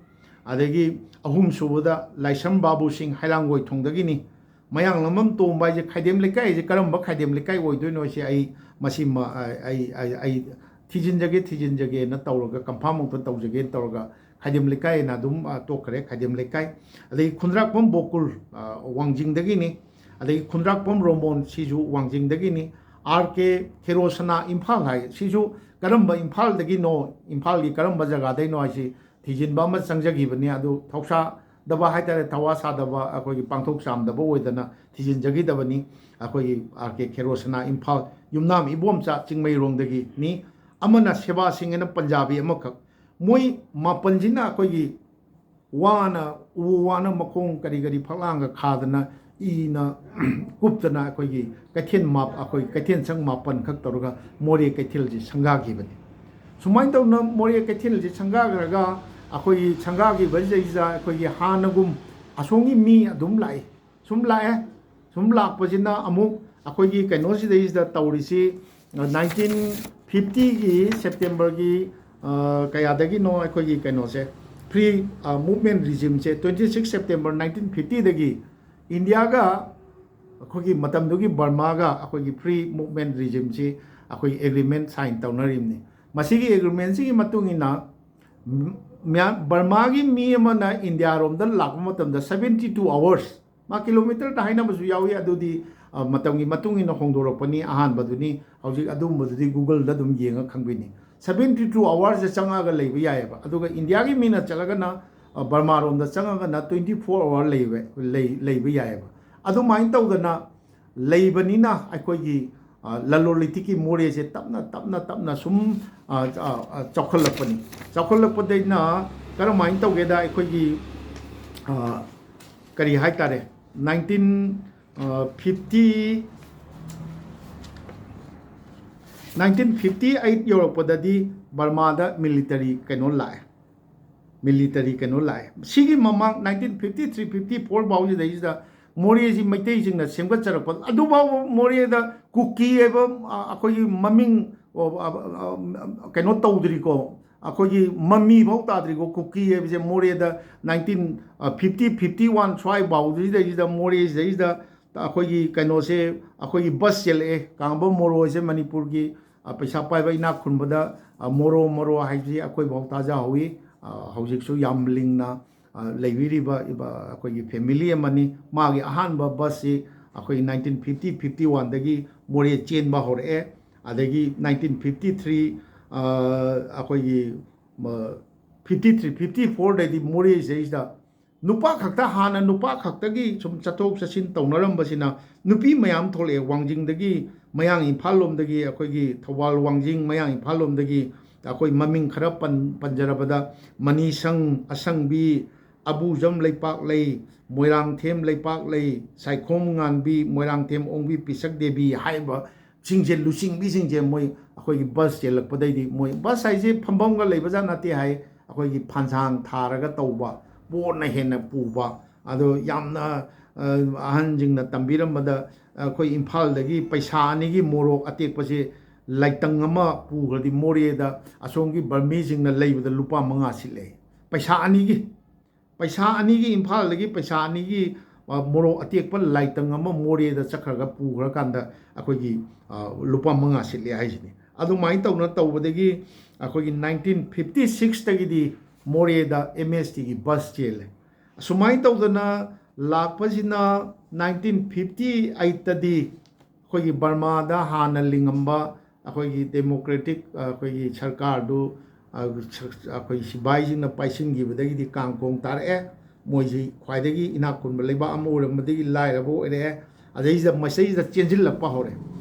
ꯑꯗꯒꯤ ꯑꯍꯨꯝꯁꯨꯕꯗ ꯂꯥꯏꯁ꯭ꯔꯝ ꯕꯥꯕꯨ ꯁꯤꯡ ꯍꯩꯔꯥꯡꯒꯣꯏꯊꯣꯡꯗꯒꯤꯅꯤ꯫ ꯃꯌꯥꯡꯂꯝꯕꯝ ꯇꯣꯝꯕ ꯍꯥꯏꯁꯦ ꯈꯥꯏꯗꯦꯝ ꯂꯩꯀꯥꯏ ꯍꯥꯏꯁꯦ ꯀꯔꯝꯕ ꯈꯥꯏꯗꯦꯝ ꯂꯩꯀꯥꯏ ꯑꯣꯏꯗꯣꯏꯅꯣ ꯍꯥꯏꯁꯦ ꯑꯩ ꯃꯁꯤꯃ, ꯑ, ꯑꯩ, ꯑꯩ, ꯑꯩ ꯊꯤꯖꯤꯟꯖꯒꯦ, ꯊꯤꯖꯤꯟꯖꯒꯦꯅ ꯇꯧꯔꯒ confirm ꯑꯃꯨꯛꯇ ꯇꯧꯖꯒꯦꯅ ꯇꯧꯔꯒ ꯈꯥꯏꯗꯦꯝ ꯂꯩꯀꯥꯏ ꯍꯥꯏꯅ ꯑꯗꯨꯝ, ꯑ, ꯇꯣꯛꯈ꯭ꯔꯦ, ꯈꯥꯏꯗꯦꯝ ꯂꯩꯀꯥꯏ꯫ ꯑꯗꯒꯤ ꯈꯨꯟꯗ꯭ꯔꯥꯛꯄꯝ ꯕꯣꯀꯨꯜ, ꯑ, ꯋꯥꯡꯖꯤꯡꯗꯒꯤꯅꯤ꯫ ꯑꯗꯒꯤ ꯈꯨꯟꯗ꯭ꯔꯥꯛꯄꯝ ꯔꯣꯃꯣꯟ, ꯁꯤꯁꯨ ꯋꯥꯡꯖꯤꯡꯗꯒꯤꯅꯤ꯫ ꯑꯥꯔ ꯀꯦ ꯈꯦꯔꯣꯁꯅꯥ ꯏꯝꯐꯥꯜ ꯍꯥꯏ, ꯁꯤꯁꯨ ꯀꯔꯝꯕ ꯏꯝꯐꯥꯜꯗꯒꯤꯅꯣ, ꯏꯝꯐꯥꯜꯒꯤ ꯀꯔꯝꯕ ꯖꯒꯥꯗꯩꯅꯣ ꯍꯥꯏꯁꯤ ꯊꯤꯖꯤꯟꯕ ꯑꯃ ꯆꯪꯖꯈꯤꯕꯅꯤ꯫ ꯑꯗꯨ ꯊꯧꯁꯥꯗꯕ ꯍꯥꯏꯇꯥꯔꯦ, ꯊꯋꯥ ꯁꯥꯗꯕ, ꯑꯩꯈꯣꯏꯒꯤ ꯄꯥꯡꯊꯣꯛ ꯆꯥꯝꯗꯕ ꯑꯣꯏꯗꯅ ꯊꯤꯖꯤꯟꯖꯈꯤꯗꯕꯅꯤ꯫ ꯑꯩꯈꯣꯏꯒꯤ ꯑꯥꯔ ꯀꯦ ꯈꯦꯔꯣꯁꯅꯥ ꯏꯝꯐꯥꯜ, ꯌꯨꯝꯅꯥꯝ ꯏꯕꯣꯝꯆꯥ ꯆꯤꯡꯃꯩꯔꯣꯡꯗꯒꯤꯅꯤ꯫ ꯑꯃꯅ ꯁꯦꯕꯥ ꯁꯤꯡ ꯍꯥꯏꯅ ꯄꯟꯖꯥꯕꯤ ꯑꯃꯈꯛ꯫ ꯃꯣꯏ ꯃꯥꯄꯟꯁꯤꯅ ꯑꯩꯈꯣꯏꯒꯤ ꯋꯥꯅ, ꯎ ꯋꯥꯅ ꯃꯈꯣꯡ ꯀꯔꯤ ꯀꯔꯤ ꯐꯛꯂꯥꯡꯒ ꯈꯥꯗꯅ, ꯏꯅ ꯀꯨꯞꯇꯅ ꯑꯩꯈꯣꯏꯒꯤ ꯀꯩꯊꯦꯜ ꯃꯥꯞ-, ꯑꯩꯈꯣꯏ ꯀꯩꯊꯦꯜ ꯁꯪ ꯃꯥꯄꯟ ꯈꯛ ꯇꯧꯔꯒ ꯃꯣꯔꯦ ꯀꯩꯊꯦꯜꯁꯤ ꯁꯪꯒꯥꯈꯤꯕꯅꯤ꯫ ꯁꯨꯃꯥꯏꯅ ꯇꯧꯅ ꯃꯣꯔꯦ ꯀꯩꯊꯦꯜꯁꯤ ꯁꯪꯒꯥꯈ꯭ꯔꯒ ꯑꯩꯈꯣꯏꯒꯤ ꯁꯪꯒꯥꯈꯤꯕꯁꯤꯗꯩꯁꯤꯗ ꯑꯩꯈꯣꯏꯒꯤ ꯍꯥꯟꯅꯒꯨꯝ ꯑꯁꯣꯝꯒꯤ ꯃꯤ ꯑꯗꯨꯝ ꯂꯥꯛꯏ, ꯁꯨꯝ ꯂꯥꯛꯑꯦ꯫ ꯁꯨꯝ ꯂꯥꯛꯄꯁꯤꯅ ꯑꯃꯨꯛ ꯑꯩꯈꯣꯏꯒꯤ ꯀꯩꯅꯣꯁꯤꯗꯩꯁꯤꯗ ꯇꯧꯔꯤꯁꯤ, ꯅꯥꯏꯟꯇꯤꯟ ꯐꯤꯐꯇꯤꯒꯤ ꯁꯦꯞꯇꯦꯝꯕꯔꯒꯤ ꯀꯌꯥꯗꯒꯤꯅꯣ ꯑꯩꯈꯣꯏꯒꯤ ꯀꯩꯅꯣꯁꯦ, free movement regimeꯁꯦ, twenty six September nineteen fiftyꯗꯒꯤ ꯏꯟꯗꯤꯌꯥꯒ ꯑꯩꯈꯣꯏꯒꯤ ꯃꯇꯝꯗꯨꯒꯤ ꯕꯔꯃꯥꯒ ꯑꯩꯈꯣꯏꯒꯤ free movement regimeꯁꯤ ꯑꯩꯈꯣꯏ agreement sign ꯇꯧꯅꯔꯤꯕꯅꯤ꯫ ꯃꯁꯤꯒꯤ agreementꯁꯤꯒꯤ ꯃꯇꯨꯡ ꯏꯟꯅ ꯕꯔꯃꯥꯒꯤ ꯃꯤ ꯑꯃꯅ ꯏꯟꯗꯤꯌꯥꯔꯣꯝꯗ ꯂꯥꯛꯄ ꯃꯇꯝꯗ seventy two hours, ꯃꯥ ꯀꯤꯂꯣꯃꯤꯇꯔꯗ ꯍꯥꯏꯅꯕꯁꯨ ꯌꯥꯎꯏ, ꯑꯗꯨꯗꯤ ꯃꯇꯝꯒꯤ ꯃꯇꯨꯡ ꯏꯟꯅ ꯍꯣꯡꯗꯣꯔꯛꯄꯅꯤ꯫ ꯑꯍꯥꯟꯕꯗꯨꯅꯤ, ꯍꯧꯖꯤꯛ ꯑꯗꯨꯒꯨꯝꯕꯗꯨꯗꯤ Googleꯗ ꯑꯗꯨꯝ ꯌꯦꯡꯉ ꯈꯪꯕꯤꯅꯤ꯫ Seventy two hoursꯁꯦ ꯆꯪꯉꯛꯑꯒ ꯂꯩꯕ ꯌꯥꯏꯑꯕ꯫ ꯑꯗꯨꯒ ꯏꯟꯗꯤꯌꯥꯒꯤ ꯃꯤꯅ ꯆꯠꯂꯒꯅ, ꯕꯔꯃꯥꯔꯣꯝꯗ ꯆꯪꯉꯒꯅ twenty four hour ꯂꯩꯕ ꯌꯥꯏꯑꯕ꯫ ꯑꯗꯨꯃꯥꯏꯅ ꯇꯧꯗꯅ ꯂꯩꯕꯅꯤꯅ ꯑꯩꯈꯣꯏꯒꯤ ꯂꯂꯣꯟ ꯏꯇꯤꯛꯀꯤ ꯃꯣꯔꯦꯁꯦ ꯇꯞꯅ ꯇꯞꯅ ꯇꯞꯅ ꯁꯨꯝ ꯆꯥꯎꯈꯠꯂꯛꯄꯅꯤ꯫ ꯆꯥꯎꯈꯠꯂꯛꯄꯗꯩꯅ ꯀꯔꯝꯍꯥꯏꯅ ꯇꯧꯒꯦꯗ, ꯑꯩꯈꯣꯏꯒꯤ ꯀꯔꯤ ꯍꯥꯏ ꯇꯥꯔꯦ, nineteen fifty nineteen fifty eight ꯌꯧꯔꯛꯄꯗꯗꯤ ꯕꯔꯃꯥꯗ military ꯀꯩꯅꯣ ꯂꯥꯛꯑꯦ꯫ Military ꯀꯩꯅꯣ ꯂꯥꯛꯑꯦ꯫ ꯁꯤꯒꯤ ꯃꯃꯥꯡ nineteen fifty three fifty four ꯐꯥꯎꯁꯤꯗꯩꯁꯤꯗ ꯃꯣꯔꯦꯁꯤ ꯃꯩꯇꯩꯁꯤꯡꯅ ꯁꯦꯝꯒꯠꯆꯔꯛꯄ, ꯑꯗꯨꯐꯥꯎꯕ ꯃꯣꯔꯦꯗ ꯀꯨꯀꯤ ꯍꯥꯏꯕ ꯑꯩꯈꯣꯏꯒꯤ ꯃꯃꯤꯡ ꯀꯩꯅꯣ ꯇꯧꯗ꯭ꯔꯤꯀꯣ, ꯑꯩꯈꯣꯏꯒꯤ ꯃꯃꯤ ꯐꯥꯎ ꯇꯥꯗ꯭ꯔꯤꯀꯣ꯫ ꯀꯨꯀꯤ ꯍꯥꯏꯕꯁꯦ ꯃꯣꯔꯦꯗ nineteen fifty fifty one ꯁ꯭ꯋꯥꯏ ꯐꯥꯎꯁꯤꯗꯩꯁꯤꯗ ꯃꯣꯔꯦꯁꯤꯗꯩꯁꯤꯗ ꯑꯩꯈꯣꯏꯒꯤ ꯀꯩꯅꯣꯁꯦ, ꯑꯩꯈꯣꯏꯒꯤ bus ꯆꯦꯜꯂꯛꯑꯦ꯫ ꯀꯥꯡꯕ ꯃꯣꯔꯣꯁꯦ ꯃꯅꯤꯄꯨꯔꯒꯤ ꯄꯩꯁꯥ ꯄꯥꯏꯕ ꯏꯅꯥꯛ ꯈꯨꯟꯕꯗ ꯃꯣꯔꯣ ꯃꯣꯔꯣ ꯍꯥꯏꯁꯤ ꯑꯩꯈꯣꯏꯐꯥꯎ ꯇꯥꯖꯍꯧꯋꯤ꯫ ꯍꯧꯖꯤꯛꯁꯨ ꯌꯥꯝ ꯂꯤꯡꯅ ꯂꯩꯕꯤꯔꯤꯕ ꯑꯩꯈꯣꯏꯒꯤ family ꯑꯃꯅꯤ꯫ ꯃꯥꯒꯤ ꯑꯍꯥꯟꯕ busꯁꯤ ꯑꯩꯈꯣꯏ nineteen fifty fifty oneꯗꯒꯤ ꯃꯣꯔꯦ ꯆꯦꯟꯕ ꯍꯧꯔꯛꯑꯦ꯫ ꯑꯗꯒꯤ nineteen fifty three ꯑꯩꯈꯣꯏꯒꯤ fifty three fifty fourꯗꯩꯗꯤ ꯃꯣꯔꯦꯁꯤꯗꯩꯁꯤꯗ ꯅꯨꯄꯥ ꯈꯛꯇ, ꯍꯥꯟꯅ ꯅꯨꯄꯥ ꯈꯛꯇꯒꯤ ꯁꯨꯝ ꯆꯠꯊꯣꯛ ꯆꯠꯁꯤꯟ ꯇꯧꯅꯔꯝꯕꯁꯤꯅ ꯅꯨꯄꯤ ꯃꯌꯥꯝ ꯊꯣꯛꯂꯛꯑꯦ꯫ ꯋꯥꯡꯖꯤꯡꯗꯒꯤ, ꯃꯌꯥꯡ ꯏꯝꯐꯥꯜ ꯂꯣꯝꯗꯒꯤ, ꯑꯩꯈꯣꯏꯒꯤ ꯊꯧꯕꯥꯜ, ꯋꯥꯡꯖꯤꯡ, ꯃꯌꯥꯡ ꯏꯝꯐꯥꯜ ꯂꯣꯝꯗꯒꯤ ꯑꯩꯈꯣꯏ ꯃꯃꯤꯡ ꯈꯔ ꯄꯟ-, ꯄꯟꯖꯔꯕꯗ ꯃꯅꯤꯁꯪ, ꯑꯁꯪꯕꯤ, ꯑꯕꯨꯖꯝ ꯂꯩꯄꯥꯛꯂꯩ, ꯃꯣꯏꯔꯥꯡꯊꯦꯝ ꯂꯩꯄꯥꯛꯂꯩ, ꯁꯥꯏꯈꯣꯝ ꯉꯥꯟꯕꯤ, ꯃꯣꯏꯔꯥꯡꯊꯦꯝ ꯑꯣꯡꯕꯤ, ꯄꯤꯁꯛ ꯗꯦꯕꯤ ꯍꯥꯏꯔꯤꯕ ꯁꯤꯡꯁꯦ, ꯂꯨꯆꯤꯡꯕꯤꯁꯤꯡꯁꯦ ꯃꯣꯏ ꯑꯩꯈꯣꯏꯒꯤ bus ꯆꯦꯜꯂꯛꯄꯗꯩꯗꯤ, ꯃꯣꯏ bus ꯍꯥꯏꯁꯦ ꯐꯝꯐꯝꯒ ꯂꯩꯕꯖꯥꯠ ꯅꯠꯇꯦ ꯍꯥꯏ, ꯑꯩꯈꯣꯏꯒꯤ ꯐꯥꯟꯁꯥꯡ ꯊꯥꯔꯒ ꯇꯧꯕ, ꯄꯣꯠꯅ ꯍꯦꯟꯅ ꯄꯨꯕ, ꯑꯗꯣ ꯌꯥꯝꯅ ꯑ, ꯑꯍꯟꯁꯤꯡꯅ ꯇꯝꯕꯤꯔꯝꯕꯗ, ꯑꯩꯈꯣꯏ ꯏꯝꯐꯥꯜꯗꯒꯤ ꯄꯩꯁꯥ ꯑꯅꯤꯒꯤ ꯃꯣꯔꯣꯛ ꯑꯇꯦꯛꯄꯁꯦ ꯂꯥꯏꯇꯪ ꯑꯃ ꯄꯨꯈ꯭ꯔꯗꯤ ꯃꯣꯔꯦꯗ ꯑꯁꯣꯝꯒꯤ ꯕꯔꯃꯤꯁꯤꯡꯅ ꯂꯩꯕꯗ ꯂꯨꯄꯥ ꯃꯉꯥ ꯁꯤꯠꯂꯦ꯫ ꯄꯩꯁꯥ ꯑꯅꯤꯒꯤ, ꯄꯩꯁꯥ ꯑꯅꯤꯒꯤ, ꯏꯝꯐꯥꯜꯗꯒꯤ ꯄꯩꯁꯥ ꯑꯅꯤꯒꯤ, ꯑ, ꯃꯣꯔꯣꯛ ꯑꯇꯦꯛꯄ ꯂꯥꯏꯇꯪ ꯑꯃ ꯃꯣꯔꯦꯗ ꯆꯠꯈ꯭ꯔꯒ ꯄꯨꯈ꯭ꯔꯀꯥꯟꯗ ꯑꯩꯈꯣꯏꯒꯤ, ꯑ, ꯂꯨꯄꯥ ꯃꯉꯥ ꯁꯤꯠꯂꯦ ꯍꯥꯏꯁꯤꯅꯤ꯫ ꯑꯗꯨꯃꯥꯏꯅ ꯇꯧꯅ ꯇꯧꯕꯗꯒꯤ ꯑꯩꯈꯣꯏꯒꯤ ꯅꯥꯏꯟꯇꯤꯟ ꯐꯤꯐꯇꯤ ꯁꯤꯛꯁꯇꯒꯤꯗꯤ ꯃꯣꯔꯦꯗ ꯑꯦꯝ ꯑꯦꯁ ꯇꯤꯒꯤ ꯕꯁ ꯆꯦꯜꯂꯦ꯫ ꯑꯁꯨꯃꯥꯏꯅ ꯇꯧꯗꯅ ꯂꯥꯛꯄꯁꯤꯅ ꯅꯥꯏꯟꯇꯤꯟ ꯐꯤꯐꯇꯤ ꯑꯩꯠꯇꯗꯤ ꯑꯩꯈꯣꯏꯒꯤ ꯕꯔꯃꯥꯗ ꯍꯥꯟꯅ ꯂꯤꯡꯉꯝꯕ ꯑꯩꯈꯣꯏꯒꯤ ꯗꯦꯃꯣꯀ꯭ꯔꯦꯇꯤꯛ, ꯑꯩꯈꯣꯏꯒꯤ ꯁꯔꯀꯥꯔꯗꯨ, ꯑ, ꯁ-, ꯑꯩꯈꯣꯏ ꯁꯤꯐꯥꯏꯁꯤꯡꯅ ꯄꯥꯏꯁꯤꯟꯈꯤꯕꯗꯒꯤꯗꯤ ꯀꯥꯡ ꯀꯣꯡ ꯇꯥꯔꯛꯑꯦ꯫ ꯃꯣꯏꯁꯤ ꯈ꯭ꯋꯥꯏꯗꯒꯤ ꯏꯅꯥꯛ ꯈꯨꯟꯕ ꯂꯩꯕꯥꯛ ꯑꯃ ꯑꯣꯏꯔꯝꯕꯗꯒꯤ ꯂꯥꯏꯔꯕ ꯑꯣꯏꯔꯛꯑꯦ꯫ ꯑꯗꯩꯁꯤꯗ ꯃꯁꯤꯗꯩꯁꯤꯗ ꯆꯦꯟꯁꯤꯜꯂꯛꯄ ꯍꯧꯔꯦ꯫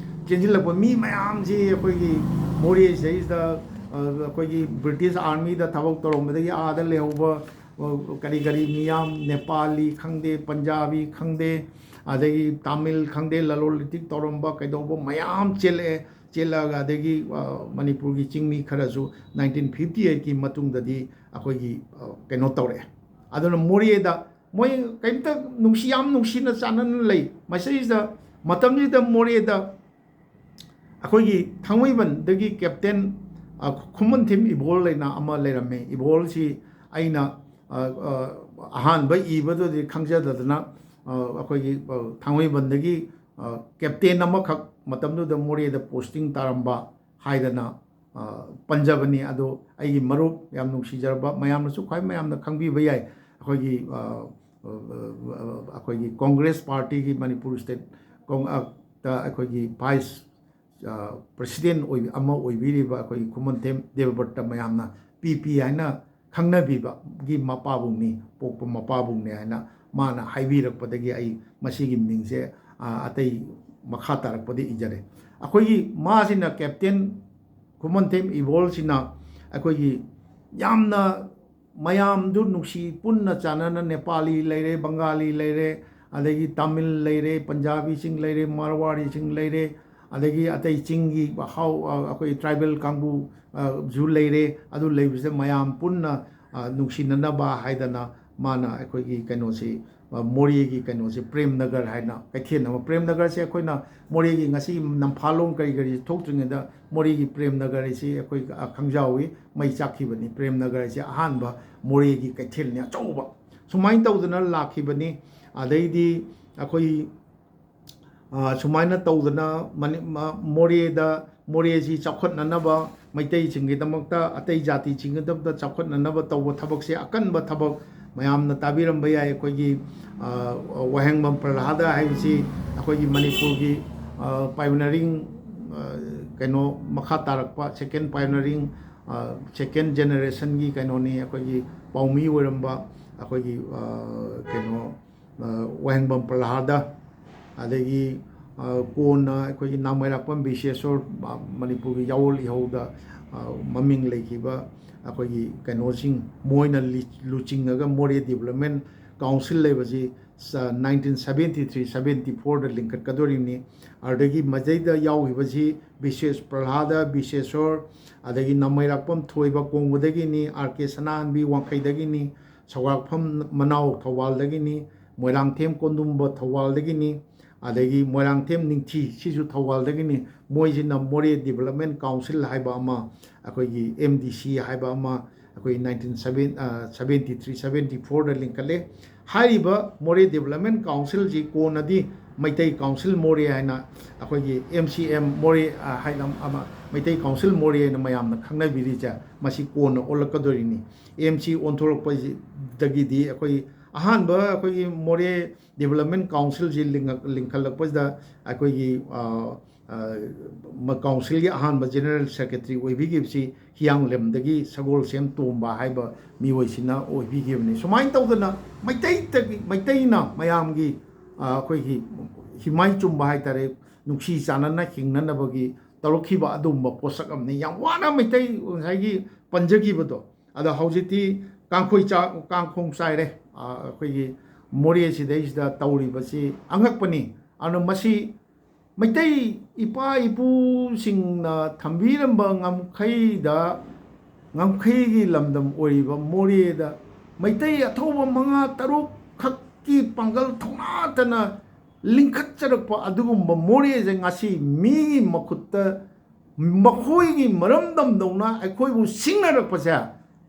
ꯆꯦꯟꯁꯤꯜꯂꯛꯄ ꯃꯤ ꯃꯌꯥꯝꯁꯤ ꯑꯩꯈꯣꯏꯒꯤ ꯃꯣꯔꯦꯁꯤꯗꯩꯁꯤꯗ, ꯑ, ꯑꯩꯈꯣꯏꯒꯤ ꯕ꯭ꯔꯤꯇꯤꯁ ꯑꯥꯔꯃꯤꯗ ꯊꯕꯛ ꯇꯧꯔꯝꯕꯗꯒꯤ ꯑꯥꯗ ꯂꯩꯍꯧꯕ, ꯑ, ꯀꯔꯤ ꯀꯔꯤ ꯃꯤꯌꯥꯝ, ꯅꯦꯄꯥꯂꯤ ꯈꯪꯗꯦ, ꯄꯟꯖꯥꯕꯤ ꯈꯪꯗꯦ, ꯑꯗꯒꯤ ꯇꯥꯃꯤꯜ ꯈꯪꯗꯦ, ꯂꯂꯣꯟ ꯏꯇꯤꯛ ꯇꯧꯔꯝꯕ ꯀꯩꯗꯧꯕ ꯃꯌꯥꯝ ꯆꯦꯜꯂꯛꯑꯦ꯫ ꯆꯦꯜꯂꯛꯑꯒ ꯑꯗꯒꯤ, ꯑ, ꯃꯅꯤꯄꯨꯔꯒꯤ ꯆꯤꯡꯃꯤ ꯈꯔꯁꯨ ꯅꯥꯏꯟꯇꯤꯟ ꯐꯤꯐꯇꯤ ꯑꯩꯠꯀꯤ ꯃꯇꯨꯡꯗꯗꯤ ꯑꯩꯈꯣꯏꯒꯤ, ꯑ, ꯀꯩꯅꯣ ꯇꯧꯔꯛꯑꯦ꯫ ꯑꯗꯨꯅ ꯃꯣꯔꯦꯗ ꯃꯣꯏ ꯀꯩꯝꯇ ꯅꯨꯡꯁꯤ, ꯌꯥꯝ ꯅꯨꯡꯁꯤꯅ ꯆꯥꯟꯅꯅ ꯂꯩ꯫ ꯃꯁꯤꯗꯩꯁꯤꯗ, ꯃꯇꯝꯁꯤꯗ ꯃꯣꯔꯦꯗ ꯑꯩꯈꯣꯏꯒꯤ ꯊꯥꯡꯃꯩꯕꯟꯗꯒꯤ ꯀꯦꯞꯇꯦꯟ, ꯑ, ꯈꯨꯃꯟꯊꯦꯝ ꯏꯕꯣꯜ ꯍꯥꯏꯅ ꯑꯃ ꯂꯩꯔꯝꯃꯦ꯫ ꯏꯕꯣꯜꯁꯤ ꯑꯩꯅ, ꯑ, ꯑ, ꯑꯍꯥꯟꯕ ꯏꯕꯗꯨꯗꯤ ꯈꯪꯖꯗꯗꯅ, ꯑ, ꯑꯩꯈꯣꯏꯒꯤ, ꯑ, ꯊꯥꯡꯃꯩꯕꯟꯗꯒꯤ, ꯑ, ꯀꯦꯞꯇꯦꯟ ꯑꯃꯈꯛ ꯃꯇꯝꯗꯨꯗ ꯃꯣꯔꯦꯗ ꯄꯣꯁꯇꯤꯡ ꯇꯥꯔꯝꯕ ꯍꯥꯏꯗꯅ, ꯑ, ꯄꯟꯖꯕꯅꯤ꯫ ꯑꯗꯣ ꯑꯩꯒꯤ ꯃꯔꯨꯞ ꯌꯥꯝ ꯅꯨꯡꯁꯤꯖꯔꯕ, ꯃꯌꯥꯝꯅꯁꯨ ꯈ꯭ꯋꯥꯏ ꯃꯌꯥꯝꯅ ꯈꯪꯕꯤꯕ ꯌꯥꯏ, ꯑꯩꯈꯣꯏꯒꯤ, ꯑ, ꯑ, ꯑ, ꯑꯩꯈꯣꯏꯒꯤ ꯀꯣꯡꯒ꯭ꯔꯦꯁ ꯄꯥꯔꯇꯤꯒꯤ ꯃꯅꯤꯄꯨꯔ ꯁ꯭ꯇꯦꯠ ꯀꯣꯡ-, ꯑ, ꯇ ꯑꯩꯈꯣꯏꯒꯤ ꯚꯥꯏꯁ, ꯑ, ꯄ꯭ꯔꯁꯤꯗꯦꯟ ꯑꯣꯏꯕ, ꯑꯃ ꯑꯣꯏꯕꯤꯔꯤꯕ ꯑꯩꯈꯣꯏꯒꯤ ꯈꯨꯃꯟꯊꯦꯝ ꯗꯦꯕꯕ꯭ꯔꯠꯇ ꯃꯌꯥꯝꯅ ꯄꯤ ꯄꯤ ꯍꯥꯏꯅ ꯈꯪꯅꯕꯤꯕꯒꯤ ꯃꯄꯥꯕꯨꯡꯅꯤ, ꯄꯣꯛꯄ ꯃꯄꯥꯕꯨꯡꯅꯤ ꯍꯥꯏꯅ ꯃꯥꯅ ꯍꯥꯏꯕꯤꯔꯛꯄꯗꯒꯤ ꯑꯩ ꯃꯁꯤꯒꯤ ꯃꯤꯡꯁꯦ, ꯑ, ꯑꯇꯩ ꯃꯈꯥ ꯇꯥꯔꯛꯄꯗ ꯏꯖꯔꯦ꯫ ꯑꯩꯈꯣꯏꯒꯤ ꯃꯥꯁꯤꯅ ꯀꯦꯞꯇꯦꯟ ꯈꯨꯃꯟꯊꯦꯝ ꯏꯕꯣꯜꯁꯤꯅ ꯑꯩꯈꯣꯏꯒꯤ ꯌꯥꯝꯅ ꯃꯌꯥꯝꯗꯨ ꯅꯨꯡꯁꯤ, ꯄꯨꯟꯅ ꯆꯥꯟꯅꯅ ꯅꯦꯄꯥꯂꯤ ꯂꯩꯔꯦ, ꯕꯪꯒꯥꯂꯤ ꯂꯩꯔꯦ, ꯑꯗꯒꯤ ꯇꯥꯃꯤꯜ ꯂꯩꯔꯦ, ꯄꯟꯖꯥꯕꯤꯁꯤꯡ ꯂꯩꯔꯦ, ꯃꯥꯔꯋꯥꯔꯤꯁꯤꯡ ꯂꯩꯔꯦ, ꯑꯗꯒꯤ ꯑꯇꯩ ꯆꯤꯡꯒꯤ ꯍꯥꯎ-, ꯑ, ꯑꯩꯈꯣꯏ ꯇ꯭ꯔꯥꯏꯕꯦꯜ ꯀꯥꯡꯕꯨ, ꯑ, ꯁꯨ ꯂꯩꯔꯦ꯫ ꯑꯗꯨ ꯂꯩꯕꯁꯤꯗ ꯃꯌꯥꯝ ꯄꯨꯟꯅ, ꯑ, ꯅꯨꯡꯁꯤꯅꯅꯕ ꯍꯥꯏꯗꯅ ꯃꯥꯅ ꯑꯩꯈꯣꯏꯒꯤ ꯀꯩꯅꯣꯁꯤ, ꯑ, ꯃꯣꯔꯦꯒꯤ ꯀꯩꯅꯣꯁꯦ, ꯄ꯭ꯔꯦꯝ ꯅꯒꯔ ꯍꯥꯏꯅ ꯀꯩꯊꯦꯜ ꯑꯃ, ꯄ꯭ꯔꯦꯝ ꯅꯒꯔꯁꯦ ꯑꯩꯈꯣꯏꯅ ꯃꯣꯔꯦꯒꯤ ꯉꯁꯤ ꯅꯝꯐꯥꯂꯣꯡ ꯀꯔꯤ ꯀꯔꯤ ꯊꯣꯛꯇ꯭ꯔꯤꯉꯩꯗ ꯃꯣꯔꯦꯒꯤ ꯄ꯭ꯔꯦꯝ ꯅꯒꯔ ꯍꯥꯏꯁꯤ ꯑꯩꯈꯣꯏ, ꯑ, ꯈꯪꯖꯍꯧꯋꯤ, ꯃꯩ ꯆꯥꯛꯈꯤꯕꯅꯤ꯫ ꯄ꯭ꯔꯦꯝ ꯅꯒꯔ ꯍꯥꯏꯁꯤ ꯑꯍꯥꯟꯕ ꯃꯣꯔꯦꯒꯤ ꯀꯩꯊꯦꯜꯅꯤ ꯑꯆꯧꯕ꯫ ꯁꯨꯃꯥꯏꯅ ꯇꯧꯗꯅ ꯂꯥꯛꯈꯤꯕꯅꯤ꯫ ꯑꯗꯩꯗꯤ ꯑꯩꯈꯣꯏ ꯑ, ꯁꯨꯃꯥꯏꯅ ꯇꯧꯗꯅ ꯃꯅꯤ-, ꯃ-, ꯃꯣꯔꯦꯗ, ꯃꯣꯔꯦꯁꯤ ꯆꯥꯎꯈꯠꯅꯅꯕ, ꯃꯩꯇꯩꯁꯤꯡꯒꯤꯗꯃꯛꯇ, ꯑꯇꯩ ꯖꯥꯇꯤꯁꯤꯡꯒꯤꯗꯃꯛꯇ ꯆꯥꯎꯈꯠꯅꯅꯕ ꯇꯧꯕ ꯊꯕꯛꯁꯦ ꯑꯀꯟꯕ ꯊꯕꯛ꯫ ꯃꯌꯥꯝꯅ ꯇꯥꯕꯤꯔꯝꯕ ꯌꯥꯏ, ꯑꯩꯈꯣꯏꯒꯤ, ꯑ, ꯋꯥꯍꯦꯡꯕꯝ ꯄ꯭ꯔꯍꯂꯥꯗ ꯍꯥꯏꯕꯁꯤ ꯑꯩꯈꯣꯏꯒꯤ ꯃꯅꯤꯄꯨꯔꯒꯤ, ꯑ, pioneering, ꯑ, ꯀꯩꯅꯣ, ꯃꯈꯥ ꯇꯥꯔꯛꯄ second pioneering, ꯑ, second generationꯒꯤ ꯀꯩꯅꯣꯅꯤ, ꯑꯩꯈꯣꯏꯒꯤ ꯄꯥꯎꯃꯤ ꯑꯣꯏꯔꯝꯕ ꯑꯩꯈꯣꯏꯒꯤ, ꯑ, ꯀꯩꯅꯣ, ꯑ, ꯋꯥꯍꯦꯡꯕꯝ ꯄ꯭ꯔꯍꯂꯥꯗ, ꯑꯗꯒꯤ, ꯑ, ꯀꯣꯟꯅ ꯑꯩꯈꯣꯏꯒꯤ ꯅꯥꯃꯩꯔꯥꯛꯄꯝ ꯕꯤꯁꯦꯁꯣꯔ, ꯃ-, ꯃꯅꯤꯄꯨꯔꯒꯤ ꯌꯥꯑꯣꯜ ꯏꯍꯧꯗ, ꯑ, ꯃꯃꯤꯡ ꯂꯩꯈꯤꯕ ꯑꯩꯈꯣꯏꯒꯤ ꯀꯩꯅꯣꯁꯤꯡ, ꯃꯣꯏꯅ ꯂꯤ-, ꯂꯨꯆꯤꯡꯉꯒ ꯃꯣꯔꯦ Development Council ꯂꯩꯕꯁꯤ, ꯁ-, nineteen seventy three seventy fourꯗ ꯂꯤꯡꯈꯠꯀꯗꯣꯔꯤꯕꯅꯤ꯫ ꯑꯗꯨꯗꯒꯤ ꯃꯁꯤꯗꯩꯗ ꯌꯥꯎꯈꯤꯕꯁꯤ ꯕꯤꯁꯦꯁ ꯄ꯭ꯔꯍꯂꯥꯗ ꯕꯤꯁꯦꯁꯣꯔ, ꯑꯗꯒꯤ ꯅꯥꯃꯩꯔꯥꯛꯄꯝ ꯊꯣꯏꯕ ꯀꯣꯡꯕꯗꯒꯤꯅꯤ, ꯑꯥꯔ ꯀꯦ ꯁꯅꯥꯍꯟꯕꯤ ꯋꯥꯡꯈꯩꯗꯒꯤꯅꯤ, ꯁꯧꯒ꯭ꯔꯥꯛꯐꯝ ꯃꯅꯥꯎ ꯊꯧꯕꯥꯜꯗꯒꯤꯅꯤ, ꯃꯣꯏꯔꯥꯡꯊꯦꯝ ꯀꯣꯟꯗꯨꯝꯕ ꯊꯧꯕꯥꯜꯗꯒꯤꯅꯤ, ꯑꯗꯒꯤ ꯃꯣꯏꯔꯥꯡꯊꯦꯝ ꯅꯤꯡꯊꯤ ꯁꯤꯁꯨ ꯊꯧꯕꯥꯜꯗꯒꯤꯅꯤ꯫ ꯃꯣꯏꯁꯤꯅ ꯃꯣꯔꯦ Development Council ꯍꯥꯏꯕ ꯑꯃ, ꯑꯩꯈꯣꯏꯒꯤ M D C ꯍꯥꯏꯕ ꯑꯃ, ꯑꯩꯈꯣꯏ nineteen seventy three seventy fourꯗ ꯂꯤꯡꯈꯠꯂꯦ꯫ ꯍꯥꯏꯔꯤꯕ ꯃꯣꯔꯦ Development Councilꯁꯤ ꯀꯣꯟꯅꯗꯤ ꯃꯩꯇꯩ Council ꯃꯣꯔꯦ ꯍꯥꯏꯅ, ꯑꯩꯈꯣꯏꯒꯤ M C M ꯃꯣꯔꯦ, ꯑ, ꯍꯥꯏꯅ ꯑꯃ, ꯃꯩꯇꯩ Council ꯃꯣꯔꯦ ꯍꯥꯏꯅ ꯃꯌꯥꯝꯅ ꯈꯪꯅꯕꯤꯔꯤꯁꯦ, ꯃꯁꯤ ꯀꯣꯟꯅ ꯑꯣꯜꯂꯛꯀꯗꯣꯔꯤꯅꯤ꯫ M C ꯑꯣꯟꯊꯣꯔꯛꯄꯁꯤꯗꯒꯤꯗꯤ ꯑꯩꯈꯣꯏ ꯑꯍꯥꯟꯕ ꯑꯩꯈꯣꯏꯒꯤ ꯃꯣꯔꯦ Development Councilꯁꯤ ꯂꯤꯡꯉꯛ-, ꯂꯤꯡꯈꯠꯂꯛꯄꯁꯤꯗ ꯑꯩꯈꯣꯏꯒꯤ, ꯑ, ꯑ, ꯃ-, councilꯒꯤ ꯑꯍꯥꯟꯕ General Secretary ꯑꯣꯏꯕꯤꯈꯤꯕꯁꯤ ꯍꯤꯌꯥꯡꯂꯝꯗꯒꯤ ꯁꯒꯣꯜꯁꯦꯝ ꯇꯣꯝꯕ ꯍꯥꯏꯕ ꯃꯤꯑꯣꯏꯁꯤꯅ ꯑꯣꯏꯕꯤꯈꯤꯕꯅꯤ꯫ ꯁꯨꯃꯥꯏꯅ ꯇꯧꯗꯅ ꯃꯩꯇꯩꯗꯒꯤ, ꯃꯩꯇꯩꯅ ꯃꯌꯥꯝꯒꯤ, ꯑ, ꯑꯩꯈꯣꯏꯒꯤ ꯍꯤꯃꯥꯏ ꯆꯨꯝꯕ ꯍꯥꯏꯇꯥꯔꯦ, ꯅꯨꯡꯁꯤ ꯆꯥꯟꯅꯅ ꯍꯤꯡꯅꯅꯕꯒꯤ ꯇꯧꯔꯛꯈꯤꯕ ꯑꯗꯨꯒꯨꯝꯕ ꯄꯣꯠꯁꯛ ꯑꯃꯅꯤ꯫ ꯌꯥꯝ ꯋꯥꯅ ꯃꯩꯇꯩ ꯉꯁꯥꯏꯒꯤ ꯄꯟꯖꯈꯤꯕꯗꯣ, ꯑꯗꯣ ꯍꯧꯖꯤꯛꯇꯤ ꯀꯥꯡꯈꯣꯏ ꯆꯥ-, ꯀꯥꯡꯈꯣꯡ ꯆꯥꯏꯔꯦ꯫ ꯑ, ꯑꯩꯈꯣꯏꯒꯤ ꯃꯣꯔꯦꯁꯤꯗꯩꯁꯤꯗ ꯇꯧꯔꯤꯕꯁꯤ ꯑꯉꯛꯄꯅꯤ꯫ ꯑꯗꯨꯅ ꯃꯁꯤ ꯃꯩꯇꯩ ꯏꯄꯥ ꯏꯄꯨꯁꯤꯡꯅ ꯊꯝꯕꯤꯔꯝꯕ ꯉꯝꯈꯩꯗ, ꯉꯝꯈꯩꯒꯤ ꯂꯝꯗꯝ ꯑꯣꯏꯔꯤꯕ ꯃꯣꯔꯦꯗ ꯃꯩꯇꯩ ꯑꯊꯧꯕ ꯃꯉꯥ ꯇꯔꯨꯛ ꯈꯛ ꯀꯤ ꯄꯥꯡꯒꯜ ꯊꯧꯅꯥꯇꯅ ꯂꯤꯡꯈꯠꯆꯔꯛꯄ ꯑꯗꯨꯒꯨꯝꯕ ꯃꯣꯔꯦꯁꯦ ꯉꯁꯤ ꯃꯤꯒꯤ ꯃꯈꯨꯠꯇ ꯃꯈꯣꯏꯒꯤ ꯃꯔꯝꯗꯝꯗꯧꯅ ꯑꯩꯈꯣꯏꯕꯨ ꯁꯤꯡꯅꯔꯛꯄꯁꯦ,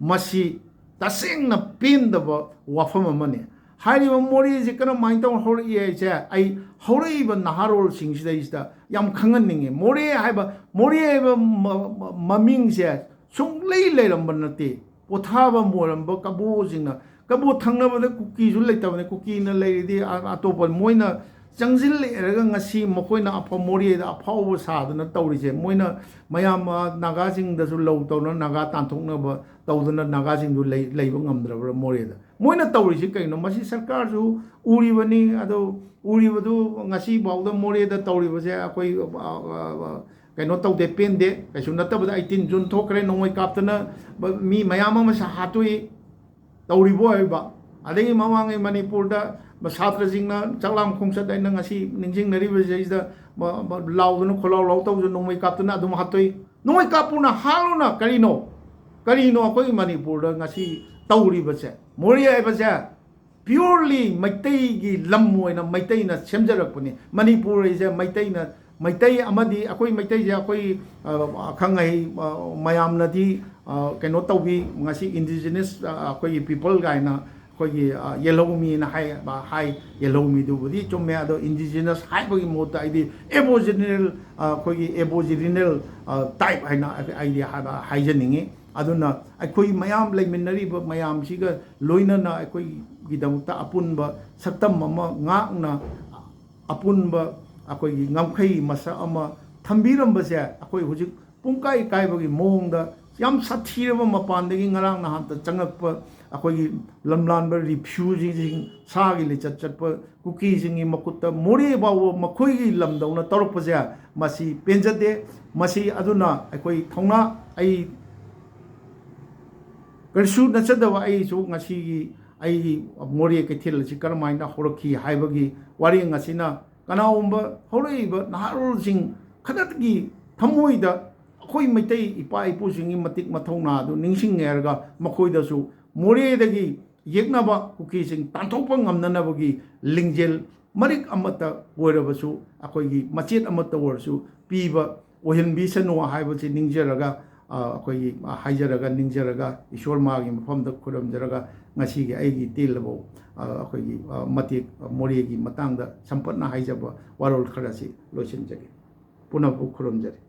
ꯃꯁꯤ ꯇꯁꯦꯡꯅ ꯄꯦꯟꯗꯕ ꯋꯥꯐꯝ ꯑꯃꯅꯤ꯫ ꯍꯥꯏꯔꯤꯕ ꯃꯣꯔꯦꯁꯦ ꯀꯔꯝꯍꯥꯏꯅ ꯇꯧꯅ ꯍꯧꯔꯛꯏ ꯍꯥꯏꯁꯦ ꯑꯩ ꯍꯧꯔꯛꯏꯕ ꯅꯍꯥꯔꯣꯜꯁꯤꯡꯁꯤꯗꯩꯁꯤꯗ ꯌꯥꯝ ꯈꯪꯍꯟꯅꯤꯡꯉꯤ꯫ ꯃꯣꯔꯦ ꯍꯥꯏꯕ, ꯃꯣꯔꯦ ꯍꯥꯏꯕ ꯃ-, ꯃ-, ꯃꯃꯤꯡꯁꯦ ꯁꯨꯡꯂꯩ ꯂꯩꯔꯝꯕ ꯅꯠꯇꯦ꯫ ꯄꯣꯊꯥꯐꯝ ꯑꯣꯏꯔꯝꯕ ꯀꯕꯣꯁꯤꯡꯅ, ꯀꯕꯣ ꯊꯪꯅꯕꯗ ꯀꯨꯀꯤꯁꯨ ꯂꯩꯇꯕꯅꯤ, ꯀꯨꯀꯤꯅ ꯂꯩꯔꯤꯗꯤ ꯑ-, ꯑꯇꯣꯞꯄ ꯃꯣꯏꯅ ꯆꯪꯁꯤꯜꯂꯛꯑꯦꯔꯒ ꯉꯁꯤ ꯃꯈꯣꯏꯅ ꯑꯐ-, ꯃꯣꯔꯦꯗ ꯑꯐꯥꯎꯕ ꯁꯥꯗꯅ ꯇꯧꯔꯤꯁꯦ꯫ ꯃꯣꯏꯅ ꯃꯌꯥꯝ, ꯑ, ꯅꯥꯒꯥꯁꯤꯡꯗꯁꯨ ꯂꯧ ꯇꯧꯅ ꯅꯥꯒꯥ ꯇꯥꯟꯊꯣꯛꯅꯕ ꯇꯧꯗꯅ ꯅꯥꯒꯥꯁꯤꯡꯗꯨ ꯂꯩ-, ꯂꯩꯕ ꯉꯝꯗ꯭ꯔꯕ꯭ꯔꯥ ꯃꯣꯔꯦꯗ? ꯃꯣꯏꯅ ꯇꯧꯔꯤꯁꯤ ꯀꯩꯅꯣ? ꯃꯁꯤ ꯁꯔꯀꯥꯔꯁꯨ ꯎꯔꯤꯕꯅꯤ꯫ ꯑꯗꯣ ꯎꯔꯤꯕꯗꯨ ꯉꯁꯤ ꯐꯥꯎꯗ ꯃꯣꯔꯦꯗ ꯇꯧꯔꯤꯕꯁꯦ ꯑꯩꯈꯣꯏ, ꯑ, ꯑ, ꯑ, ꯀꯩꯅꯣ ꯇꯧꯗꯦ, ꯄꯦꯟꯗꯦ꯫ ꯀꯩꯁꯨ ꯅꯠꯇꯕꯗ eighteen June ꯊꯣꯛꯈ꯭ꯔꯦ, ꯅꯣꯡꯃꯩ ꯀꯥꯞꯇꯅ ꯕ-, ꯃꯤ ꯃꯌꯥꯝ ꯑꯃ ꯁꯥ-, ꯍꯥꯠꯇꯣꯛꯏ꯫ ꯇꯧꯔꯤꯕ ꯑꯣꯏꯕ꯫ ꯑꯗꯒꯤ ꯃꯃꯥꯡꯒꯤ ꯃꯅꯤꯄꯨꯔꯗ ꯁꯥꯇ꯭ꯔꯁꯤꯡꯅ ꯆꯥꯛꯂꯥꯝ ꯈꯣꯡꯆꯠ ꯍꯥꯏꯅ ꯉꯁꯤ ꯅꯤꯡꯁꯤꯡꯅꯔꯤꯕꯁꯤꯗꯩꯁꯤꯗ ꯃ-, ꯃ-, ꯂꯥꯎꯗꯅ ꯈꯣꯜꯂꯥꯎ ꯂꯥꯎ ꯇꯧꯗꯅ ꯅꯣꯡꯃꯩ ꯀꯥꯞꯇꯨꯅ ꯑꯗꯨꯝ ꯍꯥꯠꯇꯣꯛꯏ꯫ ꯅꯣꯡꯃꯩ ꯀꯥꯞꯄꯨꯅ ꯍꯥꯠꯂꯨꯅ ꯀꯔꯤꯅꯣ? ꯀꯔꯤꯅꯣ ꯑꯩꯈꯣꯏꯒꯤ ꯃꯅꯤꯄꯨꯔꯗ ꯉꯁꯤ ꯇꯧꯔꯤꯕꯁꯦ? ꯃꯣꯔꯦ ꯍꯥꯏꯕꯁꯦ purely ꯃꯩꯇꯩꯒꯤ ꯂꯝ ꯑꯣꯏꯅ ꯃꯩꯇꯩꯅ ꯁꯦꯝꯖꯔꯛꯄꯅꯤ꯫ ꯃꯅꯤꯄꯨꯔ ꯍꯥꯏꯁꯦ ꯃꯩꯇꯩꯅ, ꯃꯩꯇꯩ ꯑꯃꯗꯤ ꯑꯩꯈꯣꯏ ꯃꯩꯇꯩꯁꯦ ꯑꯩꯈꯣꯏ, ꯑ, ꯑꯈꯪ ꯑꯍꯩ, ꯑ, ꯃꯌꯥꯝꯅꯗꯤ, ꯑ, ꯀꯩꯅꯣ ꯇꯧꯕꯤ, ꯉꯁꯤ indigenous, ꯑ, ꯑꯩꯈꯣꯏꯒꯤ people ꯀꯥꯏꯅ ꯑꯩꯈꯣꯏꯒꯤ, ꯑ, ꯌꯦꯜꯍꯧꯃꯤꯅ ꯍꯥꯏ, ꯍꯥꯏ꯫ ꯌꯦꯜꯍꯧꯃꯤꯗꯨꯕꯨꯗꯤ ꯆꯨꯝꯃꯦ, ꯑꯗꯣ indigenous ꯍꯥꯏꯕꯒꯤ ꯃꯍꯨꯠꯇ ꯑꯩꯗꯤ aboriginal, ꯑ, ꯑꯩꯈꯣꯏꯒꯤ aboriginal, ꯑ, type ꯍꯥꯏꯅ ꯑꯩꯗꯤ ꯍꯥꯏꯕ, ꯍꯥꯏꯖꯅꯤꯡꯉꯤ꯫ ꯑꯗꯨꯅ ꯑꯩꯈꯣꯏ ꯃꯌꯥꯝ ꯂꯩꯃꯤꯟꯅꯔꯤꯕ ꯃꯌꯥꯝꯁꯤꯒ ꯂꯣꯏꯅꯅ ꯑꯩꯈꯣꯏꯒꯤꯗꯃꯛꯇ ꯑꯄꯨꯟꯕ ꯁꯛꯇꯝ ꯑꯃ ꯉꯥꯛꯅ ꯑꯄꯨꯟꯕ ꯑꯩꯈꯣꯏꯒꯤ ꯉꯝꯈꯩ ꯃꯁꯛ ꯑꯃ ꯊꯝꯕꯤꯔꯝꯕꯁꯦ ꯑꯩꯈꯣꯏ ꯍꯧꯖꯤꯛ ꯄꯨꯡꯀꯥꯏ ꯀꯥꯏꯕꯒꯤ ꯃꯑꯣꯡꯗ ꯌꯥꯝ ꯁꯥꯊꯤꯔꯕ ꯃꯄꯥꯟꯗꯒꯤ ꯉꯔꯥꯡ ꯅꯍꯥꯟꯇ ꯆꯪꯉꯛꯄ ꯑꯩꯈꯣꯏꯒꯤ ꯂꯝꯂꯥꯟꯕ refugeeꯁꯤꯡ, ꯁꯥꯒꯤ ꯂꯤꯆꯠ ꯆꯠꯄ ꯀꯨꯀꯤꯁꯤꯡꯒꯤ ꯃꯈꯨꯠꯇ ꯃꯣꯔꯦ ꯐꯥꯎꯕ ꯃꯈꯣꯏꯒꯤ ꯂꯝꯗꯧꯅ ꯇꯧꯔꯛꯄꯁꯦ ꯃꯁꯤ ꯄꯦꯟꯖꯗꯦ꯫ ꯃꯁꯤ ꯑꯗꯨꯅ ꯑꯩꯈꯣꯏ ꯊꯧꯅꯥ, ꯑꯩ ꯀꯔꯤꯁꯨ ꯅꯠꯆꯗꯕ ꯑꯩꯁꯨ ꯉꯁꯤꯒꯤ ꯑꯩꯒꯤ ꯃꯣꯔꯦ ꯀꯩꯊꯦꯜ ꯑꯁꯤ ꯀꯔꯝꯍꯥꯏꯅ ꯍꯧꯔꯛꯈꯤ ꯍꯥꯏꯕꯒꯤ ꯋꯥꯔꯦꯡ ꯑꯁꯤꯅ ꯀꯅꯥꯒꯨꯝꯕ ꯍꯧꯔꯛꯏꯕ ꯅꯍꯥꯔꯣꯜꯁꯤꯡ ꯈꯔꯒꯤ ꯊꯃꯣꯏꯗ ꯑꯩꯈꯣꯏ ꯃꯩꯇꯩ ꯏꯄꯥ ꯏꯄꯨꯁꯤꯡꯒꯤ ꯃꯇꯤꯛ ꯃꯊꯧꯅꯥ ꯑꯗꯨ ꯅꯤꯡꯁꯤꯡꯉꯦ ꯍꯥꯏꯔꯒ ꯃꯈꯣꯏꯗꯁꯨ ꯃꯣꯔꯦꯗꯒꯤ ꯌꯦꯛꯅꯕ, ꯀꯨꯀꯤꯁꯤꯡ ꯇꯥꯟꯊꯣꯛꯄ ꯉꯝꯅꯅꯕꯒꯤ ꯂꯤꯡꯖꯦꯜ ꯃꯔꯤꯛ ꯑꯃꯠꯇ ꯑꯣꯏꯔꯕꯁꯨ, ꯑꯩꯈꯣꯏꯒꯤ ꯃꯆꯦꯠ ꯑꯃꯠꯇ ꯑꯣꯏꯔꯁꯨ ꯄꯤꯕ ꯑꯣꯏꯍꯟꯕꯤꯁꯅꯨ ꯍꯥꯏꯕꯁꯤ ꯅꯤꯡꯖꯔꯒ, ꯑ, ꯑꯩꯈꯣꯏꯒꯤ, ꯑ, ꯍꯥꯏꯖꯔꯒ, ꯅꯤꯡꯖꯔꯒ, ꯏꯁꯣꯔ ꯃꯥꯒꯤ ꯃꯐꯝꯗ ꯈꯨꯔꯨꯝꯖꯔꯒ, ꯉꯁꯤꯒꯤ ꯑꯩꯒꯤ ꯇꯦꯜꯂꯕ, ꯑ, ꯑꯩꯈꯣꯏꯒꯤ, ꯑ, ꯃꯇꯦꯛ, ꯑ, ꯃꯣꯔꯦꯒꯤ ꯃꯇꯥꯡꯗ ꯁꯝꯄꯠꯅ ꯍꯥꯏꯖꯕ ꯋꯥꯔꯣꯜ ꯈꯔꯁꯤ ꯂꯣꯏꯁꯤꯟꯖꯒꯦ꯫ ꯄꯨꯝꯅꯃꯛꯄꯨ ꯈꯨꯔꯨꯝꯖꯔꯤ꯫